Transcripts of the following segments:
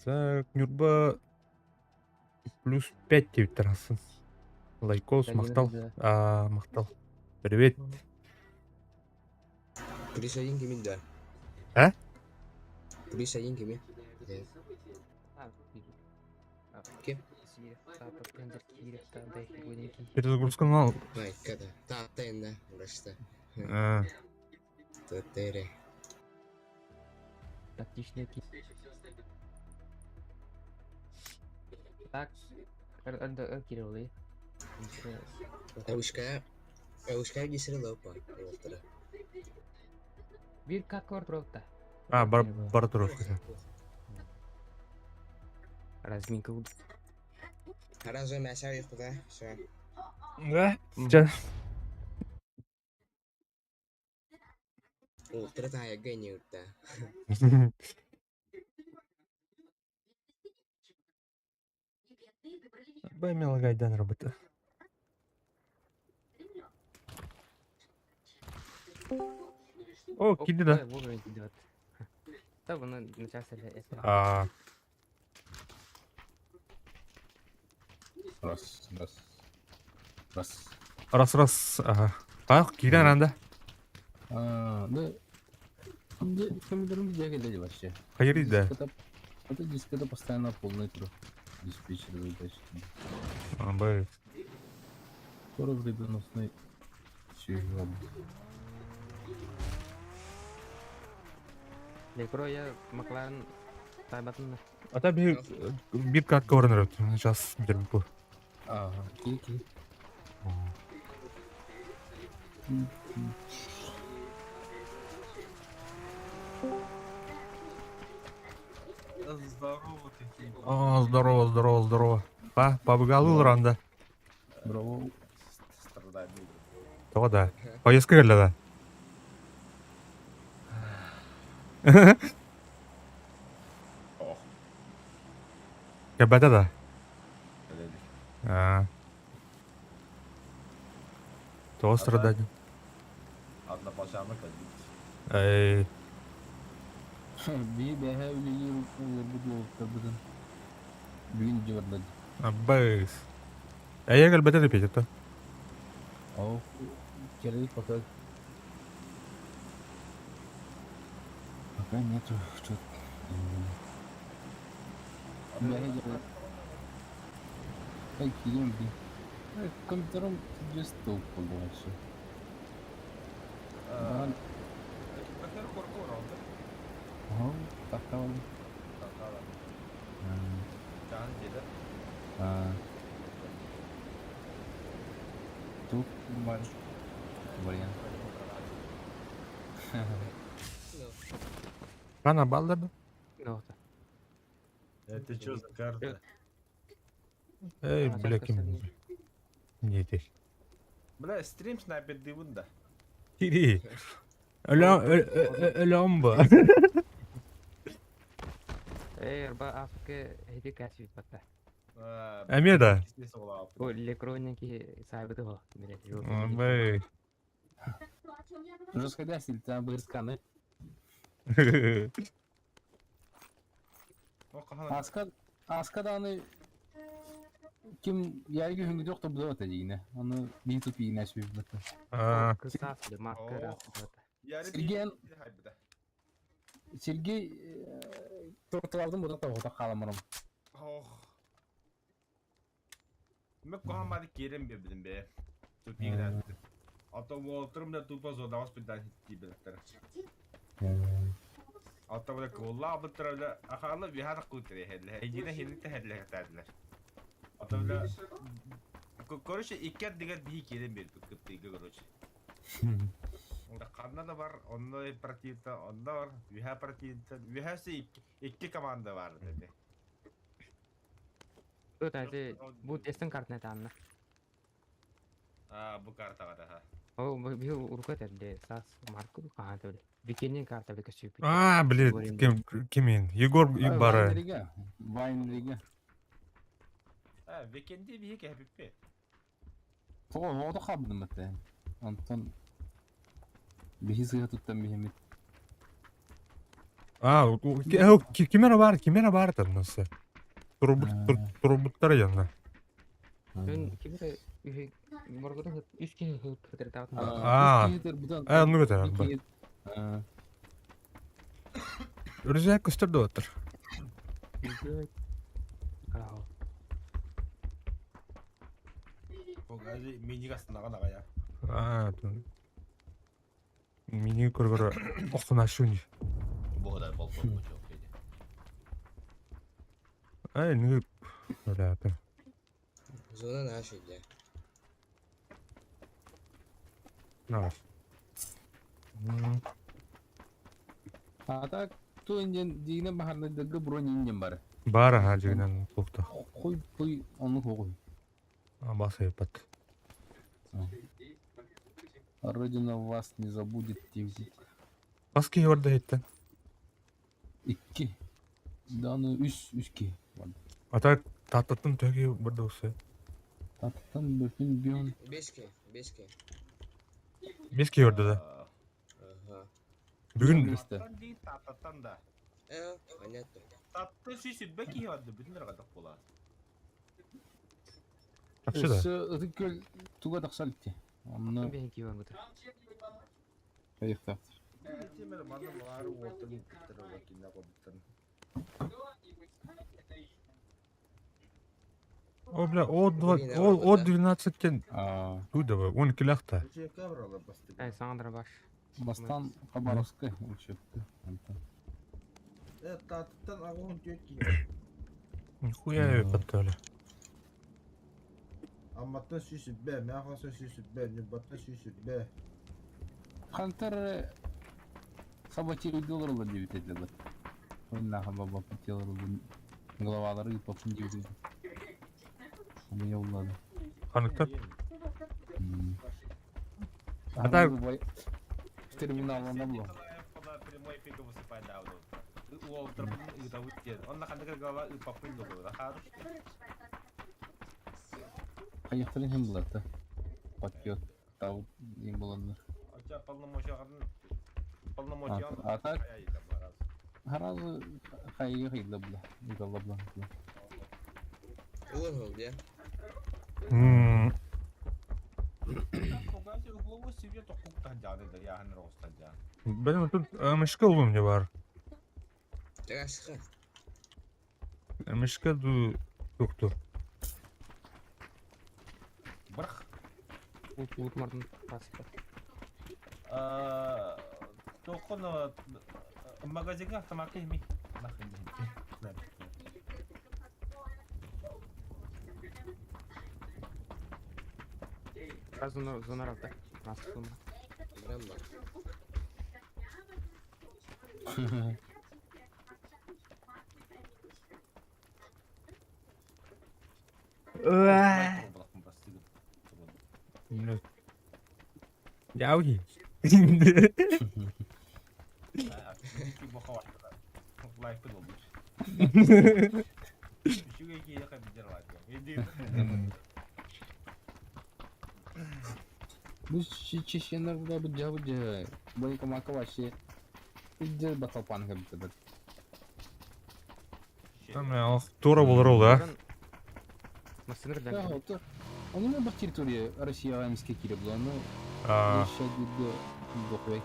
Так, Ньурба плюс 5 диэбиттэр ахсын. Лайкос, махтал. А, махтал. Привет. Плюс один кимин да? А? Плюс один кими? Ким? Перезагрузка мал. Майкада. Таатта инна. Урашта. А, Теттере. Тактичный Так, кириллы. Эвушка. Эвушка дисри лопа. Бир как квартировка. А, бар, бар турук. Разминка. Разве мясо их куда? Все. Да? Сейчас. Утро тая гениута. Бэмил гайдан работа. О, киди да. Вовремя идет. Да, вон начался это. А, Раз, раз, раз. раз раз. Ага. А, киди аранда. А, да. Компьютером где глядя вообще? Хайри да. Это, это диск это постоянно полный труд. Диспетчер выдачи. А, б. Скоро вредоносный. Все, Лекро я Макларен тайбатын. А там бир бир кат корнер. Сейчас дербу. Ага, окей, окей. Здорово ты, О, здорово, здорово, здорово. Па, побыгалыл ранда. Браво. Страдание. То да. Поездка келді да. Ох, Кәбәті да. блядь. А. То страдание. Одна пожарная кадить. Эй, Би бэһэ үлэлиир олорбут уолаттарбытын бүгүн дьыбарда аббас. Әйе кәлбәті де петет. Ол кирилл пока пока нету что бэһэ дьыбар Эй, киирэн би компьютером just толк буолла вообще Баран Бәтер қорқу оралды. Ага, тахтабын. Жан деді. Тук бар. Вариант. Қана балдарды. Ну, Это что за карта? Эй, бля, ким. Не те. Бля, стрим снайпер дивын да. Кири. Өлөм ба. Эй, арба Африка хеди кәсіп батта. Әме да. Бу лекроники сайбыты го. Бэй. Уже сходя, там бырсканы. Аска Аскаданы ким яргы хүнгү жок да бу дигине. Аны би туп ийне сүбүт. А, Кысас маска Сергей Сергей торталардын буда тогута каламырым. Ох. Мен кохамады керем бе бе. Тупиград. А то уолтерым да тупо зодавас пидан хитти билеттер. А то бля колла бутра бля ахала бихара кутре хедле. Эдине хилите хедле хатадлар. А то бля Короче, иккер дигер бихи керем бер кыптыга короче. Ханна да бар, онно противта, онно бар, виха противта, вихасы икки команда бар деди. Тут әзе бу тестин картына таанна. А, бу картага да. О, бу урка терде сас марку кахан төле. Бикенин карта бик сүпүт. а, блин, ким кимин? Егор бары. Вайнрига. Вайнрига. А, викенди бихи кепиппи. Того оду хабдым бите. Антон бихи сыга туттан бихемит. А, ким эрэ баар, ким эрэ баар этэ Турбуттар янна. Өн ким эрэ үһү морготун үс киһи хытырдаат. Аа. Э, оннук этэр. Үрүзээк көстөр дуоттар. Минига астынаҕын аҕайа. Аа, Мини көргөрө охсунаашуни. Бу да болтон Ай, ну, ребята. Зона наша, да. На. А так, ту инден дигне бахарна дагы бронь инден бар. Бар аха дигнен тухта. Хуй хуй ону хуй. Бас епат. Родина вас не забудет тивзит. Бас киһи барда хиттен. Икки. Даны үс үс ки. А так тататтан төги барда усы. Таттан бөтүн бион. Бешке, бешке. Бес киһи барда да. Ага. Бүгүн Тататтан да. Понятно. Татты сүйсүббэ киһи барды бүтүн ыргатык була. Чахчы да. Ытык көл туга тахсалти. Онно Бэйэн киһи бар бутар. кайыктактыр. Темир манна мары уоттан үттер вакинна кобуттан. О, бля, о, два, о, о 12-тен. А, Туда, он килахта. Эй, саңдыр баш. Бастан Хабаровская учебка. Татыттан агуун түөт киһи. Нихуя епат Амматтан сүйсүббэ, мяхасан сүйсүббэ, нюббаттан сүйсүббэ. Хантер саботируй доллар 9 лет. Нахуй баба потел главалары попын девять. У меня улады. Ханыкта. А так- Терминал на было. Прямой эфирге высыпай давно. Он на хандыгар голова и попын доллар. Хорош. Поехали им было это. Подпьет. Тау им было. Хотя полномочия полномочия. А так? Харазы хайы хайда бла. Гала бла. Угол, где? Блин, тут мышка улум не бар. Тарасха. Мышка ду тукту. Брах. Ут мардын паспа. Тоқон магазинга автоматы ми. Нахрен. Раз зона зона равта. Раз зона. Брамба. Бля. Яуги. Ну, чеченler бу бу военкоматка вообще иде баталпан кебит. Там тура болар ол, да? Масыныр Да, да. вот. Он у бар территория Россия эмске кире була, но А, еще диде дохуя.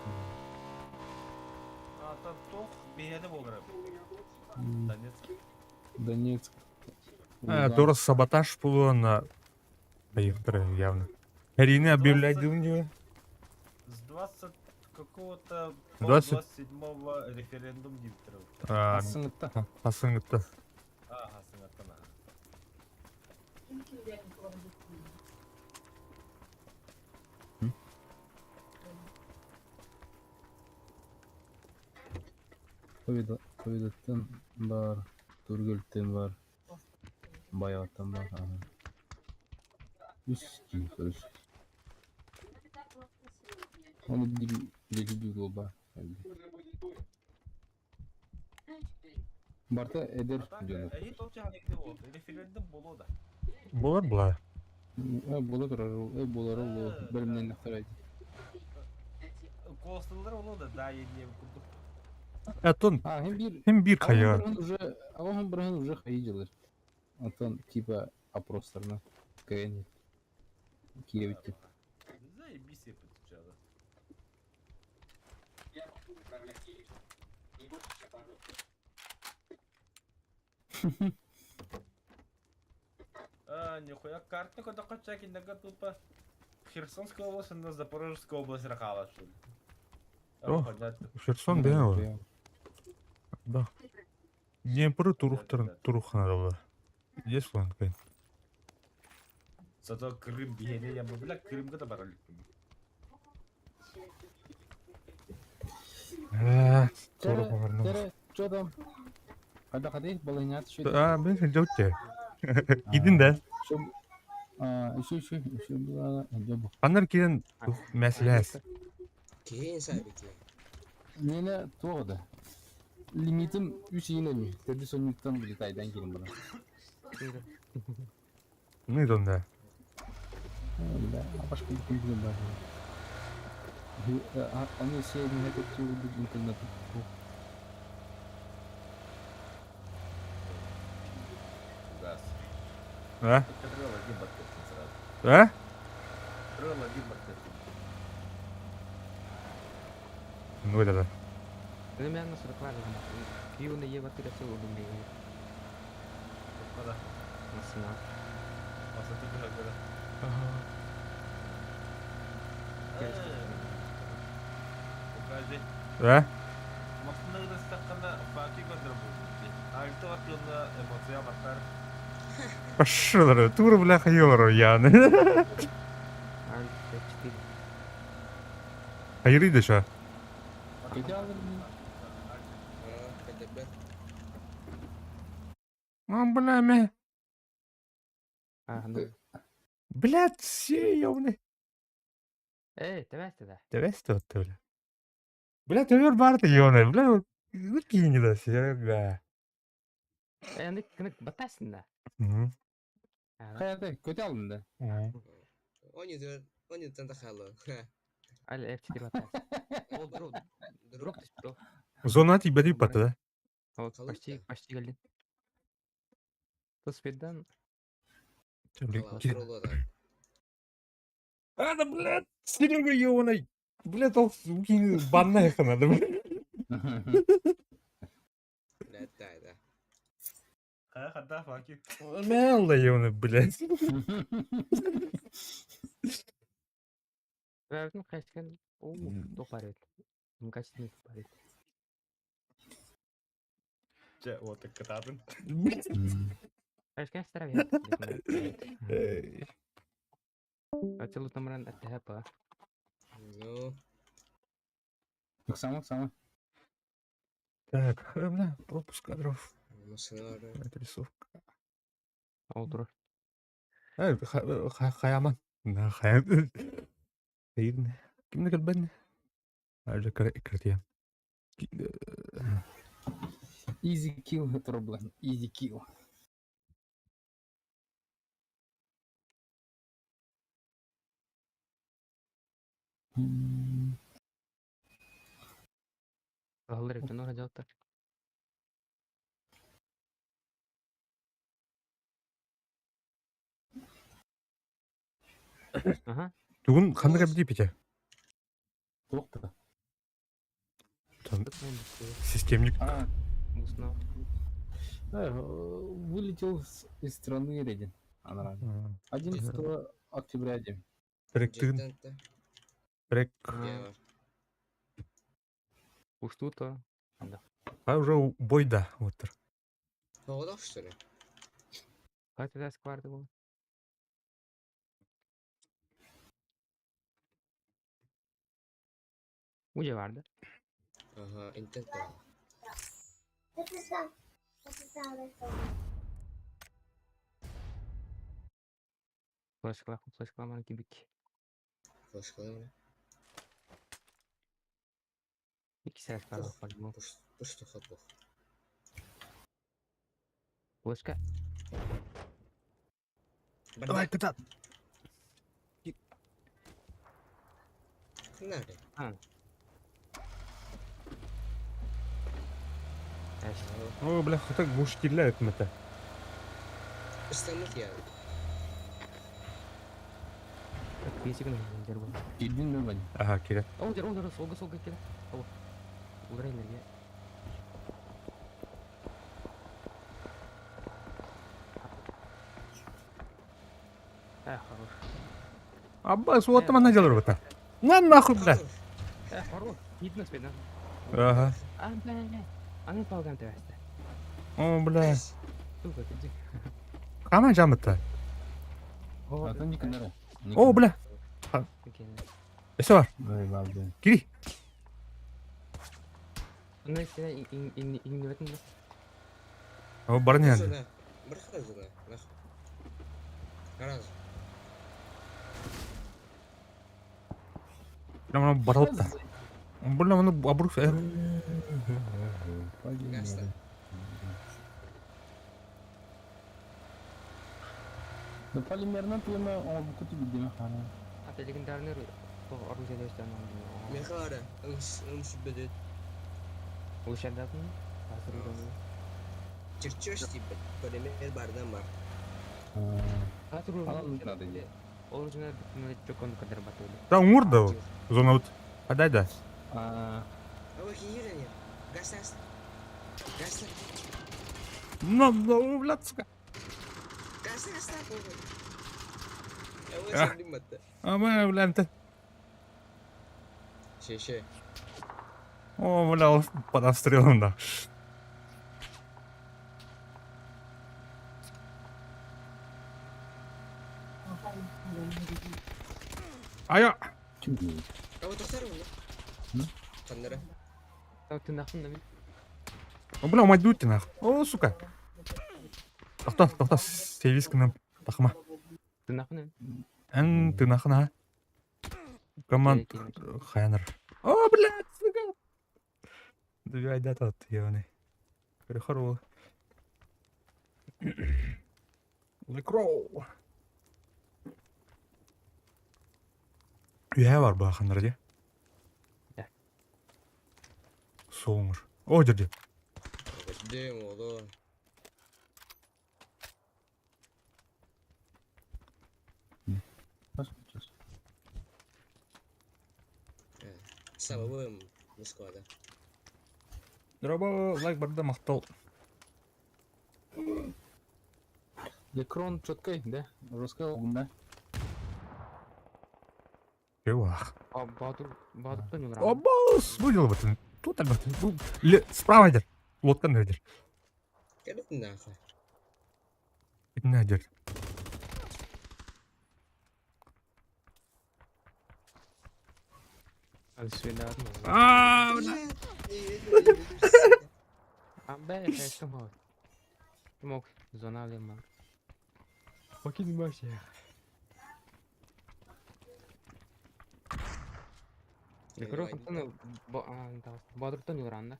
Донецк. Тура саботаж була на Поехали явно. Арина объявлять у С 20 какого-то 20? 27-го референдум диптеров. А, Асыңытта. Асыңытта. Ага, сыңаттан. Ковидаттан бар, Тургөлттен бар, Баяттан бар. Ага. Үс кий, короче. Оны бир бар. Барта эдер дьоно. Эри толча ханекте бол. Референдум боло да. Болар була. Бола турар, болар ол бөлүмнен нактар айт. Костылар боло да, да, не курдук. Оттон А, хим биир хим биир аҕам хайа. бырыһын уже аҕам бырыһын уже хайы дьылыр. Онтон типа опростарына кыайан киирэбит. Заебись я подключала. А, нихуя, карта куда хотя иногда тупо Херсонская область, на Запорожская область рахала, что ли. О. Понятно. Херсон бэйэ ол. Да. Днепры турухтарын турухханараллар. Есть ланкай. Зато Крым биһиэнэ я бля, Крымга да барар иликпин. Ээ, Тере, турух тере, что там? Когда ходи, балынят еще. А, мен сылдьабыт Идин да. Еще, а, еще, еще, еще было, жобу. Аннар киирэн мэсэлээс. Киһи саабити. Мені тоғыды. Лимитим 3 иінен Тәді сонюктан вылетайдан келін бұны. Ну и да. Да, а башка күн бар. Аны все не хотят быть интернет. Газ. А? Трелл один подкатил сразу. А? Трелл один подкатил. Ну это да. Ну, меня на 40 лет. Киев на Ева ты росил удумный. Куда? Масина. А ты бежал, говорят. Ага. Покажи. А? Масына стакана факи көндөрбүт. Альты ватылна эмоция баттар. Пошел, тур бляха евро, Ян. Альт 4. Хайры да Кайда алыр мен? КДБ. А, бля, ме. А, ну. Блядь, все, ёбаный. Эй, давай тогда. Давай что ты, бля. Бля, ты бар ты, ёбаный, бля, ну кинь да, Серега. Эй, аны кынык батасың да. Мгм. Каяты, көте алдым да. Мгм. Они они тандахало. Аль F4 батасың. Ол дроп. Дроп дроп. Зона тебя типа да? Вот, почти, почти келдин. Туспедан. А, да, блядь, Серега, ёбаный. Блядь, ол банная надо, блядь. Блядь, да, да. Ха, хада факи. Мелла, ёбаный, блядь. Ну, качественно. О, топарит. Ну, качественно топарит. Че, вот так кататын. Качественно здоровье. Эй. Ацелу тамран аттахапа. Ну, Оксана, Оксана. Так, бля, пропуск кадров. Масына Отрисовка. Ол дроп. Эй, хаяман. На хаям. Хайрны. Кимне кэлбэн? Ажа картия. Easy kill, проблем. Easy kill. Аллар эптен ора жауттар. Ага. Тугун ханнык эбди пите? Тоқта. Системник. А, Уснал. да, вылетел из страны Редин. 11 октября день. Трек тын. Трек. Ушту-то. А уже бойда вот. Погода, что ли? Как ты скварды был? Уде барды. Ага, интент. Флешкала, флешкала ман кибик. Флешкала. Ики сәт бар по-любому. Пуш хат бох. Флешка. Давай, катат. Надо. А. О, бля, хата глушителя этмете. Ыстаммыт я. Песик на дербу. Кирдин ми Ваня? Ага, кире. О, дер, о, дер, солга, солга, кире. О. Удар энергия. Э, хорош. Аббас, вот там она делает это. На нахуй, бля. Э, хорош. Видно спина. Ага. А, бля, бля. Аны палган тәвәстә. О, бля. Сука, иди. Каман жамыта. А то Никонора. О, бля. Эсе бар. Ой, бабы. Кири. Аны сен иңнебетин да. О, бар не янды. Зона. Бір зона. Нахуй. Раз. Бля, мына баралып та. Бля, мына абрук. Гаста. Да полимерна туема оңбуку түбүдеме хана. Ата легендарный оружие дөстөн. Мехара. Ымс бедет. Улшандатын. Азыр Чертеж типа. Полимер бардан бар. Азыр Алан надо не. Оружие чокон кадр батылды. Да, уңур да. Зона вот. Подай да. А, А вы хири Гаста. Гаста. На, на, бля, сука. Гаста, гаста. А. А вы А, бля, бля, ты. Ше-ше. О, бля, ол под обстрелом, да. Ая! чүгү. А вы тоқтар оны? Қандыра. Так ты нахуй на О, бля, умайдут ты нах. О, сука. Тоқта, тоқта, сервис кінім. Тақыма. Ты нахуй Ән, ты нахына. Команд Хайнер. О, блядь, сука. Две тот, ебаный. Перехорол. Лекроу. Үйә бар бақындар де. Да. Соңыр. О, жерде. Дэм, оло. Сабабым Москвада. Дроба лайк барда мақтал. Лекрон четкой, да? Жестко, да? Чувак. А Батур, Батур не Обос, выделил бы ты. Тут альберт. Справа идет. Лодка на идет. Кәліп нахуй. На идет. А, бля. Амбе, что мог? Мог зона лема. Покинь вообще. Батур не ранда.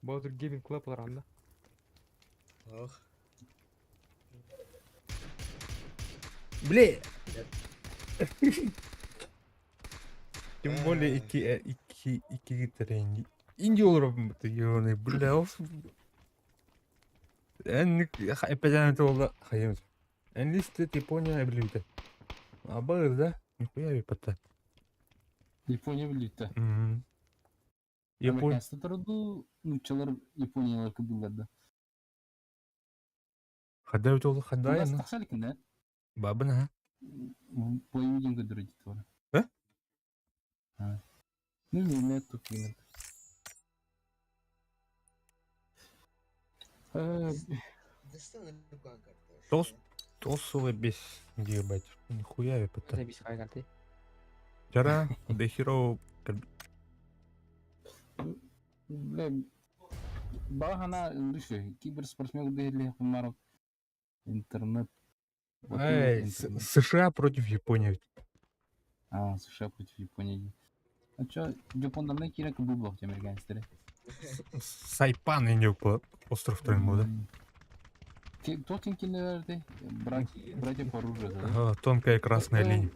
Батур Гейминг Клаб ранда. Ох. Бля. Тем более iki iki iki гитаренди. Инди olur bu ебаный, бля. Оф. Эн опять это хайым. Эн лист Япония блюдо. А был, да? Нихуя випата. Япония билүүтэ. Япония. Американцы туруду, нучалар Япониялар кыбыллар да. Хада өтөлі хада Нас яна. тахсаликин, да? Бабына, ха. Бою деген көдөрө дит бар. Э? А. Ну, не тут не. Тос тосовый без гигабайт. Нихуя випата. Запись карты. Вчера до херово Бля, Багана, слушай, киберспортсмен или марок интернет. Вот Эй, интернет. США против Японии. А, США против Японии. А чё, Япондар не керек был блок американецтер. Сайпан и не остров Тренму, да? Кто кинерди? Братья по оружию, да? Ага, тонкая красная линия.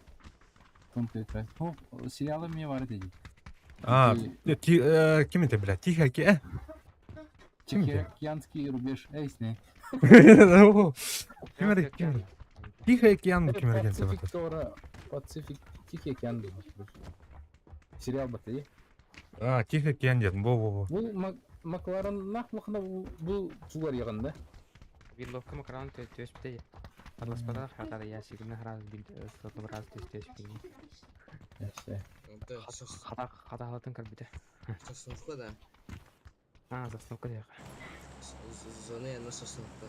Тонкая красная. Ну, сериалы мне варят эти. А, кем это, блядь? Тихо, э? Ким Тихоокеанский рубеж. Эй, с ней. Ким эрэ, ким эрэ? Тихий океан ким эрэ диэн Пацифик Тора. Пацифик. Тихий океан был. Сериал баты. А, Тихий океан диэн, во-во-во. Бу Макларен нах махна бу чугар ягында. Винтовка Макран төспүтэ. Арласпата хатар я сигна раз бил сотом раз төспүтэ. Это Хата хата халатын көрбүтэ. Сосновка, да. А, засновка диэх. Зоны на Сосновка.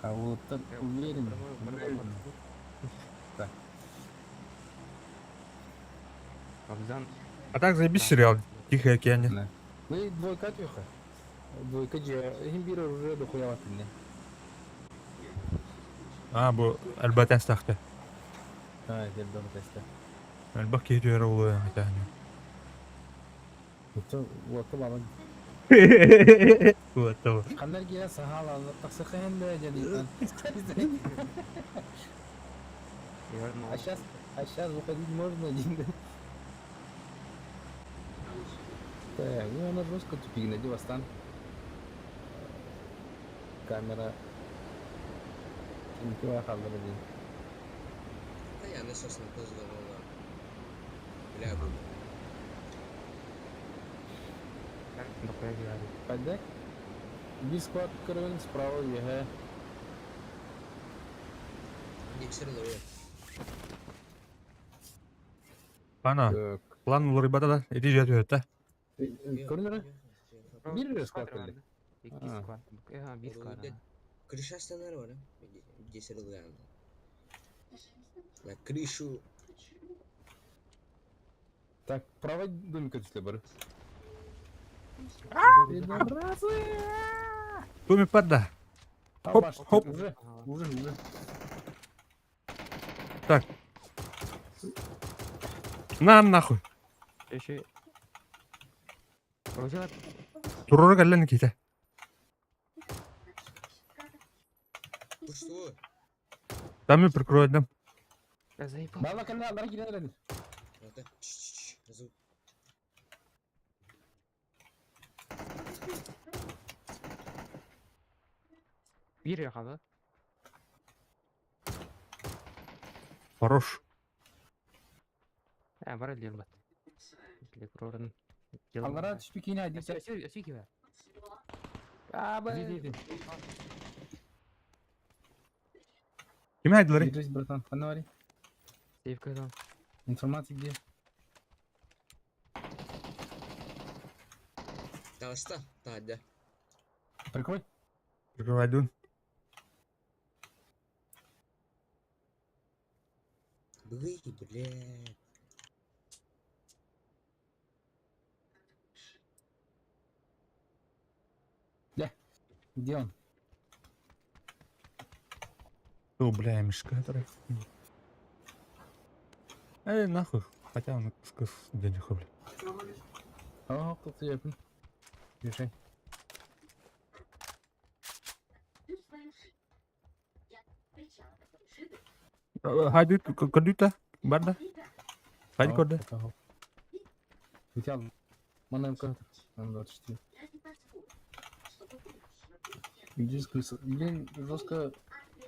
А вот так уверен. Уверен. Так. Абзан. А так заебись сериал Тихий океан. Да. Ну и двойка тихо. Двойка же. Химбира уже дохуя ватынне. А, бу Альбатас тахта. А, это дом теста. Альбах кейтер олу это. Это вот ладно. Вот того. Хандар киһи сахала тахсыхын да дьэн. А сейчас выходить можно один. Так, ну она жестко тупик, найди Вастан. Камера. Кинтива халдыр один. Да я на Сосновка здорово. Бля, буду. Пойди. Бисклад көрөн справа еhe. Диксер ловит. Пана, Так. план уларыйбата да, ити жет өтө. Көрүнөр? Бир склад келди. Икки склад. Бир склад. Крыша станар бар, Диксер ловит. На крышу. Так, правый домик түстө бар. Пидорасы! Туми падда. Хоп, хоп. Уже, уже, уже. Так. На нахуй. Еще. Турора кэллэн киитэ. Что? Там прикрою дам. Я заебал. Бала кэллэ, бара киирэн. Это. Звук. Бир яхада. Хорош. А, бара лербат. Лекрорын. Аллара түстү кийин айды. Өсө кибе. А, ба. Ким айдылар? Держись, братан, фонарь. Сейф кайдан. Информация где? Таста, да. Прикрой. Прикрывай дун. Быги, бля. Где он? О, бля, мешка который. Эй, нахуй. Хотя он сказ денег, бля. О, кто-то я. Решай. Хайдут көрдүтэ барда. Хайди көрдө. У тебя Манаем карта. М24. Иди с крыса. Блин, жестко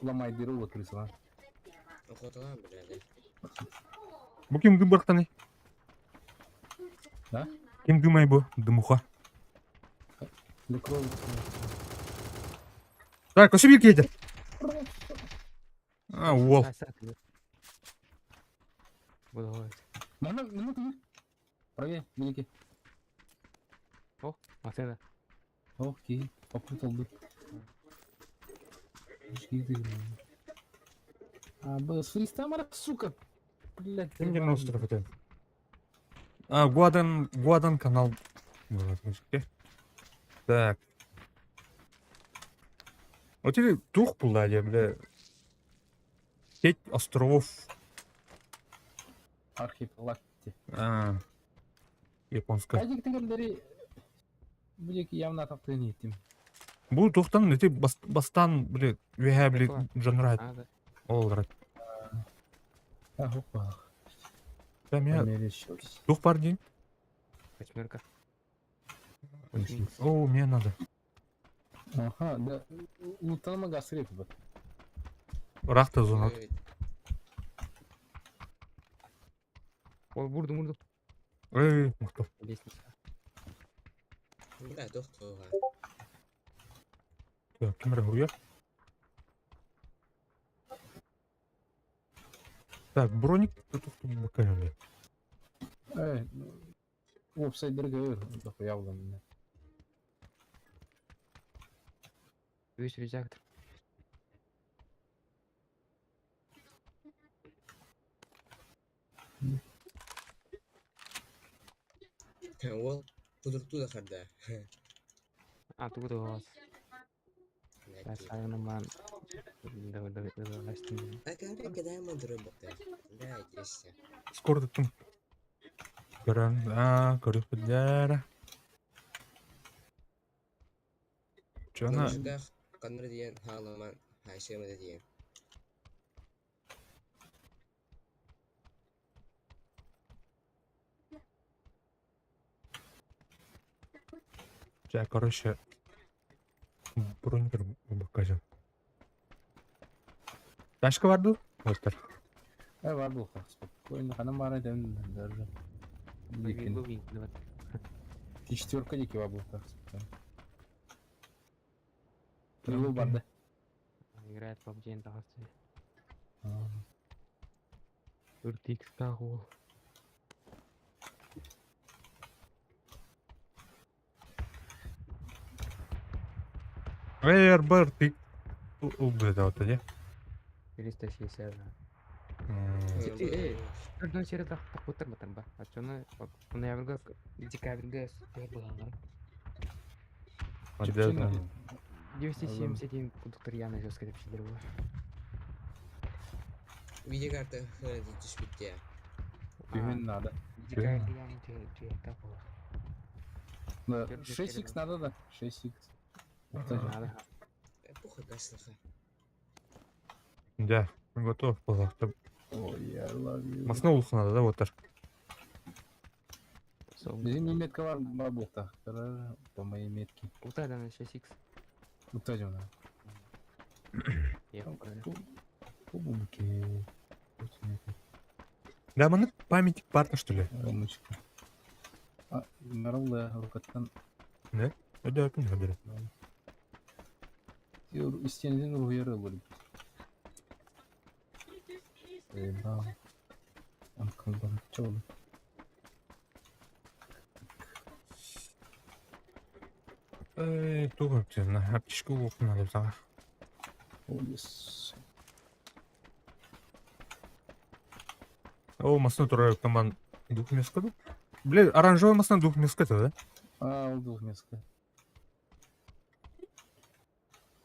ломает дыру крыса, а. Охота, бля, да. Бу ким дым барктаны? Да? Ким дымай бу? Дымуха. Для крови. Так, өсө бир кейде. А, уол. Буду Мана, минуту. Правее, великий. О, машина. Окей, попутал бы. А, б, с фристамара, сука. Блять. Ким деген остров это? А, Гуадан, Гуадан канал. Так. Вот или тух булда, бля. Сеть островов. Архипелаг. А, японская. Кайдик тегендери Будеки явно таптын еттим. Бу тухтан эти бастан, бля, веха, бля, жанрат. А, да. Ол рат. А, опа. Там я тух бар дин. Восьмерка. 8. О, мне надо. Аха, да. Лутанма гасырып бат. Рахта зона. Ой, бурдум, бурдум. Эй, мохто. Лестница. Да, доктор. Так, камера хуя. Так, броник тут бакале. Э, вебсайдерга дохуя булан. Весь рюкзак. Ол кудуруктуу да харда. А, тут у вас. Сайын ман. Давай, давай, давай, Да, здесь. Скоро тут. Көрөн, а, көрүп билэр. Чона, Каныр диэн хааламан хайсыма диэн. Жа, короче, броник бакажам. Ташка бар ду? Остар. Э, бар бул спокойно. Ханам бар эдем даже. Дикин. Четверка дики бар бул Крыло бар да. Играет в PUBG на RTX тагу. Эй, РБ, ты убедал тогда. 360. Төрдөн сери тахпыттар батар ба. Ачоны ноябрьга, декабрьга булалар. 271 кудуктар яны жестко деп шилер була. Видеокарта түспүттэ. Күһүн надо. Декабрьга яны түйекка була. Да, 6х надо да. 6х. Надо. Пуха гаслаха. Да, готов был. Ой, я love you. Масна улух надо, да, вот так. Bizim метка бар бар бул по моей метке. Ута да на 6х. Вот этим да. Я Бубки. Да, мы памятник парня, что ли? Ромочка. А, наралда рукаттан. Да? Да, понял, Истенеден руяры olur. Eyvah. Ankara'dan çaldı. Эй, тугу на аптечку надо взяла. Oh yes. О, масна турай команд двух мест. Бля, оранжевая масна двух мест это, да? А, ол двух мест.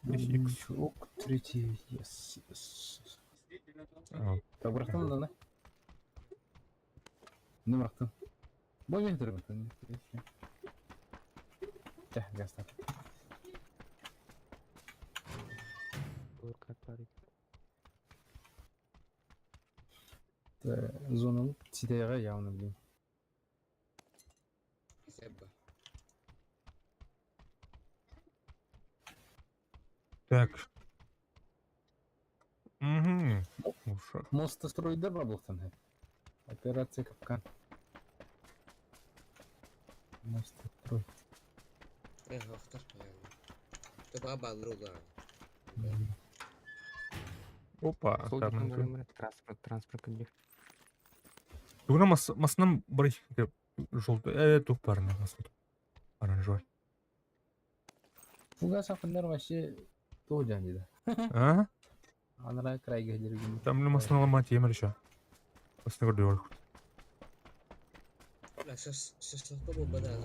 Икс. Ок, третий, yes, yes. А, Так, бырахтым да, Не бырахтым. Бой мен бырахтым. Тә, газ Зонаlı сидеяға явно, блин. Себа. Так. Угу. Ушах. Мост строить да баблықтан. Операция Капкан. Мост строй. Эх, охтар. Туба балруга. Опа, там. Транспорт, транспорт күндер. Тугна мас масным бар желтый. Тух парна масна. Оранжевый. Фугас ақындар вообще тоғжан дейді. А? Анара крайга дерген. Там ли масна ломать емер еще. Масна көрдү. Да, шашлыкка бу бада.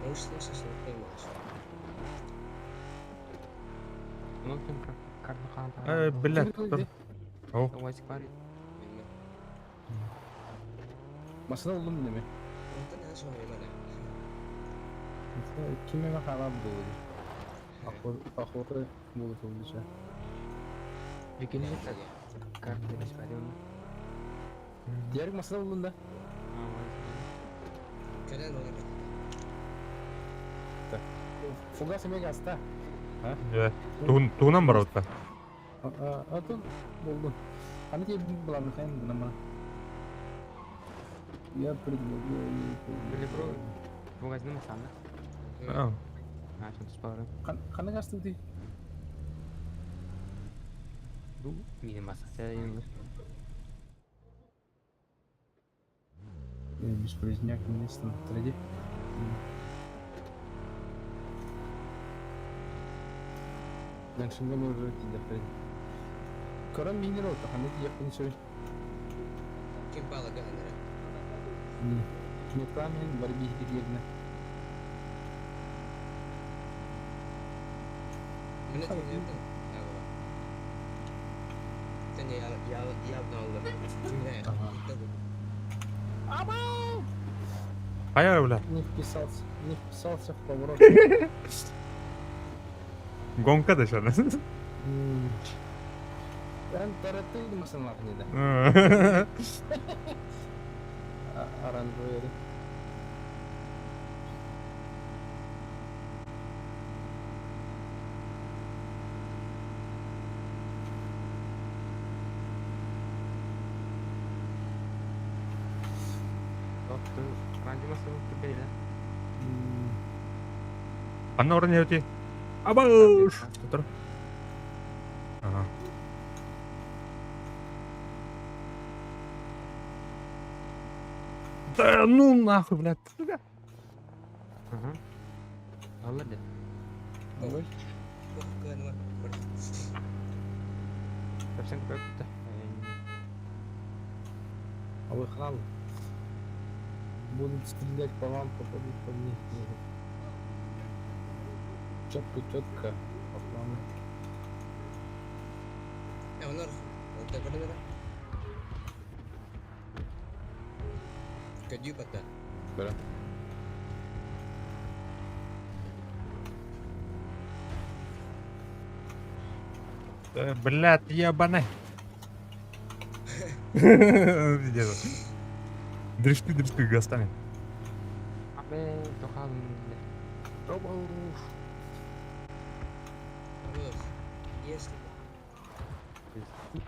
Оңшылың шашлык қоймаш. Ну, кем карны Э, блядь. О, Уазик бар. Масына улым неме? Онтон аш бар Кимеме харап болду. Охота болду болду. Жекеле карты беш бар. Ярик масына улым да. Кэлэн олорор. Фугас эмиэ гаста. Дьэ, тугунан барабыт Атын болду. Аны тиэрдин былааны хайын гынан бара. Я предлагаю... Били бро, магазин масана. А, А, что туспалары. Ханна гасты ты? Бу мини маса. Сен Бесполезняк место на траде. Дальше мы уже тиде. Көрөн минер oldu. Ханна тиекпин сөй. Ким палага анара. Метка мен бар бихи yerine. Міне теңдердің. Ага. Сен я я я алды. Ага. Хайа бля. Не вписался, не вписался в поворот. Гонка да şöyle. Ben tarattıydım aslında ne de. Aranjörü. Ранжы маса бейла. Анна орын ети. Абаш. Тұр. Ага. Да ну нахуй, блядь. Сука. Ага. Алла да. Ой. Совсем как-то. А вы храм. Будут стрелять по вам, попадут по мне. Четко, четко. По плану. Онор. Онта көрдүнөр. Көдүү бата. Да. Да, блядь, ебаный. Пиздец. Дришты, дришты гастами. Абе, тохан. Если.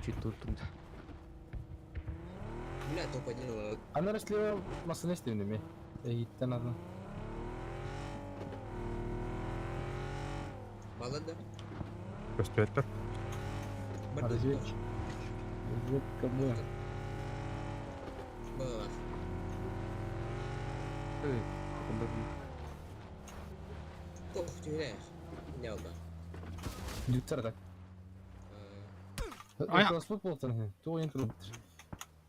Чуть тут тут. Бля, топ-1 Анар слева масына истемдеми. Эгиттен атын. Балада. Көстүөттөр. Разведчик. Разведка Б. Было. Ой, Ох, ты Не алда. Дүттер так. Ая. Класс болтан. Туын туруптыр.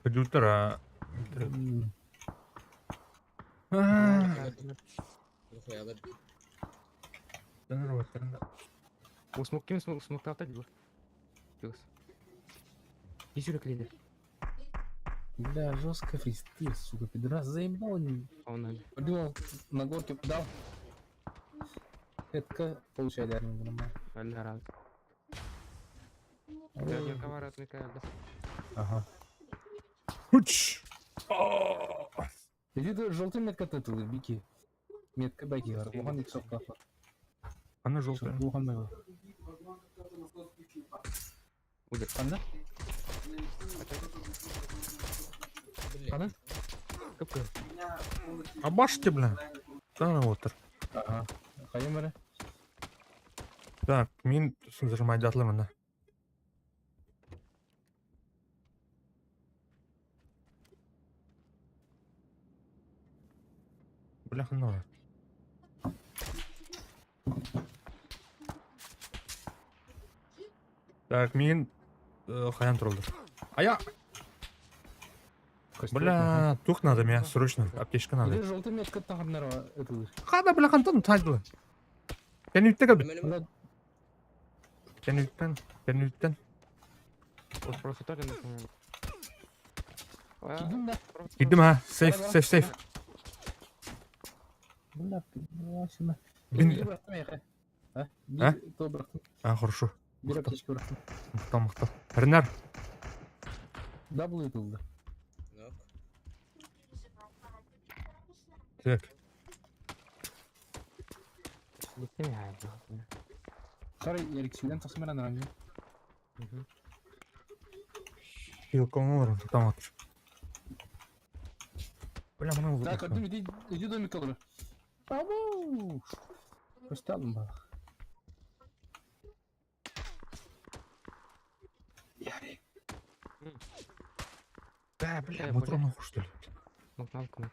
Дүттөр а. Смок ким смок смок тапта дибу. Юс. Исүрек лидер. Бля, жестко фристы, сука, пидорас заебал. Он Думал, на горке дал. Это получали армию нормально. Алла раз. Ага. Хуч. Иди ты желтый метка тату, бики. Метка баки, Лухан иксов кафа. Ана желтая. Лухан был. Уйдет. Анда? Ана? Кыпкы. А баште, бля. Да, вот. Ага. Хайым Так, мин зажимай датлы мына. Бля, хана. Так, мин хаян туралды. Ая! Бля, тух надо меня срочно, аптечка надо. Или желтый метка тағынар это. Хада, бля, хантан тайдылы. Кәнүттә кәбе. Мен Кәнүттән, кәнүттән. Вот просто тоже на Кидим да. Кидем ха, сейф, сейф, сейф. Бля, пидорасина. Бин- Бир бырақтым яқа. А? А? Бир то бырақтым. А, хорошо. Бир аптечка бырақтым. Мыкта, мыкта. Ренар, Дабл етілді. Нок. Так. Bitti mi yani? Сары Эриксүнэн тахсан баран аранжы. Мгм. Хилком олорон тутамат. Бля, маны Так, көрдүм иди иди домик олорор. Абу! Көстө алдым бала. Ярик. Да, бля, Э, мотор бля. нахуй что ли? Мокналка ма.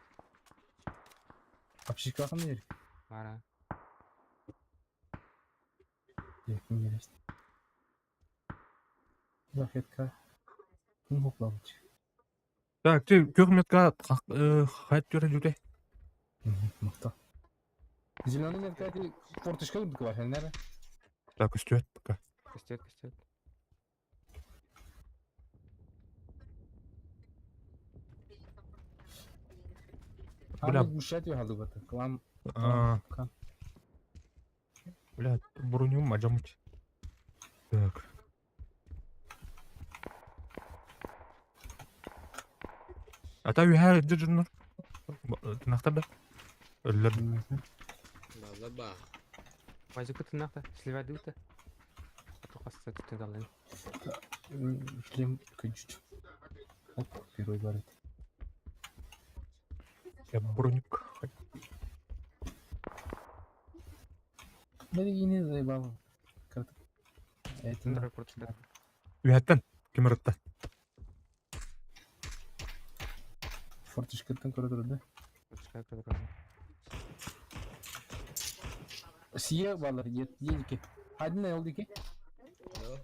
Общикахан Ярик. Бара. Ярик интересно. Захетка. Ким хоплавыч. Так, ты көрметка хайт көрен жүре. Мыкты. Зеленый метка ти форточка курдук бар, нәре? Так, үстүөт пока. Костет, костет. Бля. Бля. Гушат я халды бата. Клан. А, Клан. Бля, броню мажамыч. Так. Ата үйәр жүр. Тынақтар да. Өллөр. Балла ба. Вазику тынақта, сливай дылта. Атоқасы түтін далын. Шлем күнчүт. Оп, первый бар. Я броник. Бля, не заебал. Карта. Это Тындыры куртушка. Үйәттен. Ким ырытта? форточкаттан көрө турду. Куртушка куртушка. Сие балар, ет едики. Один не oldu ki? Yok.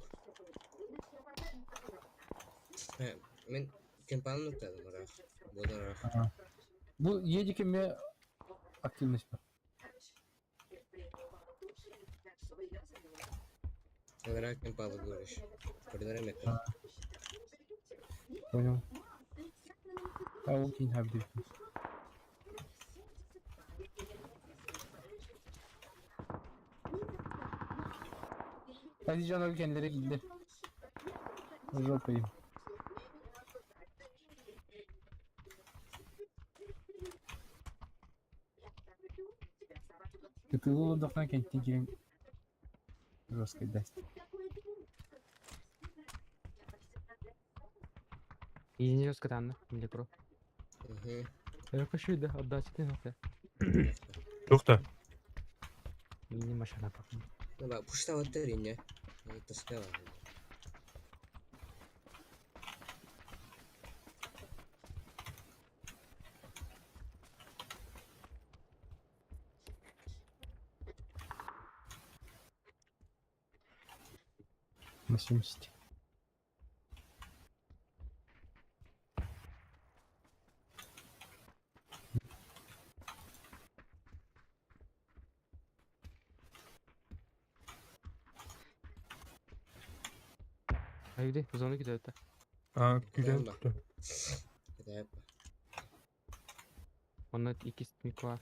He, мен кемпаны ұмытадым рақ. Бодан рақ. Bu едики ме активность бар. Рақ кемпалы көріш. Көрдірем екен. Понял. А ол кейін хабди. Hadi canım kendileri gitti. Жопой. Кытылы дохна кенттен кирен жестко даст. Изин жестко танны, миле про. Мгм. Я хочу да, отдать ты нахуй. Тоқта. Мини машина пахнет. Ну ба, пушта оттыр ине. Тоска бар. На 70. Айди, зону кидают. А, күлен. Ба. Это Он икис миква.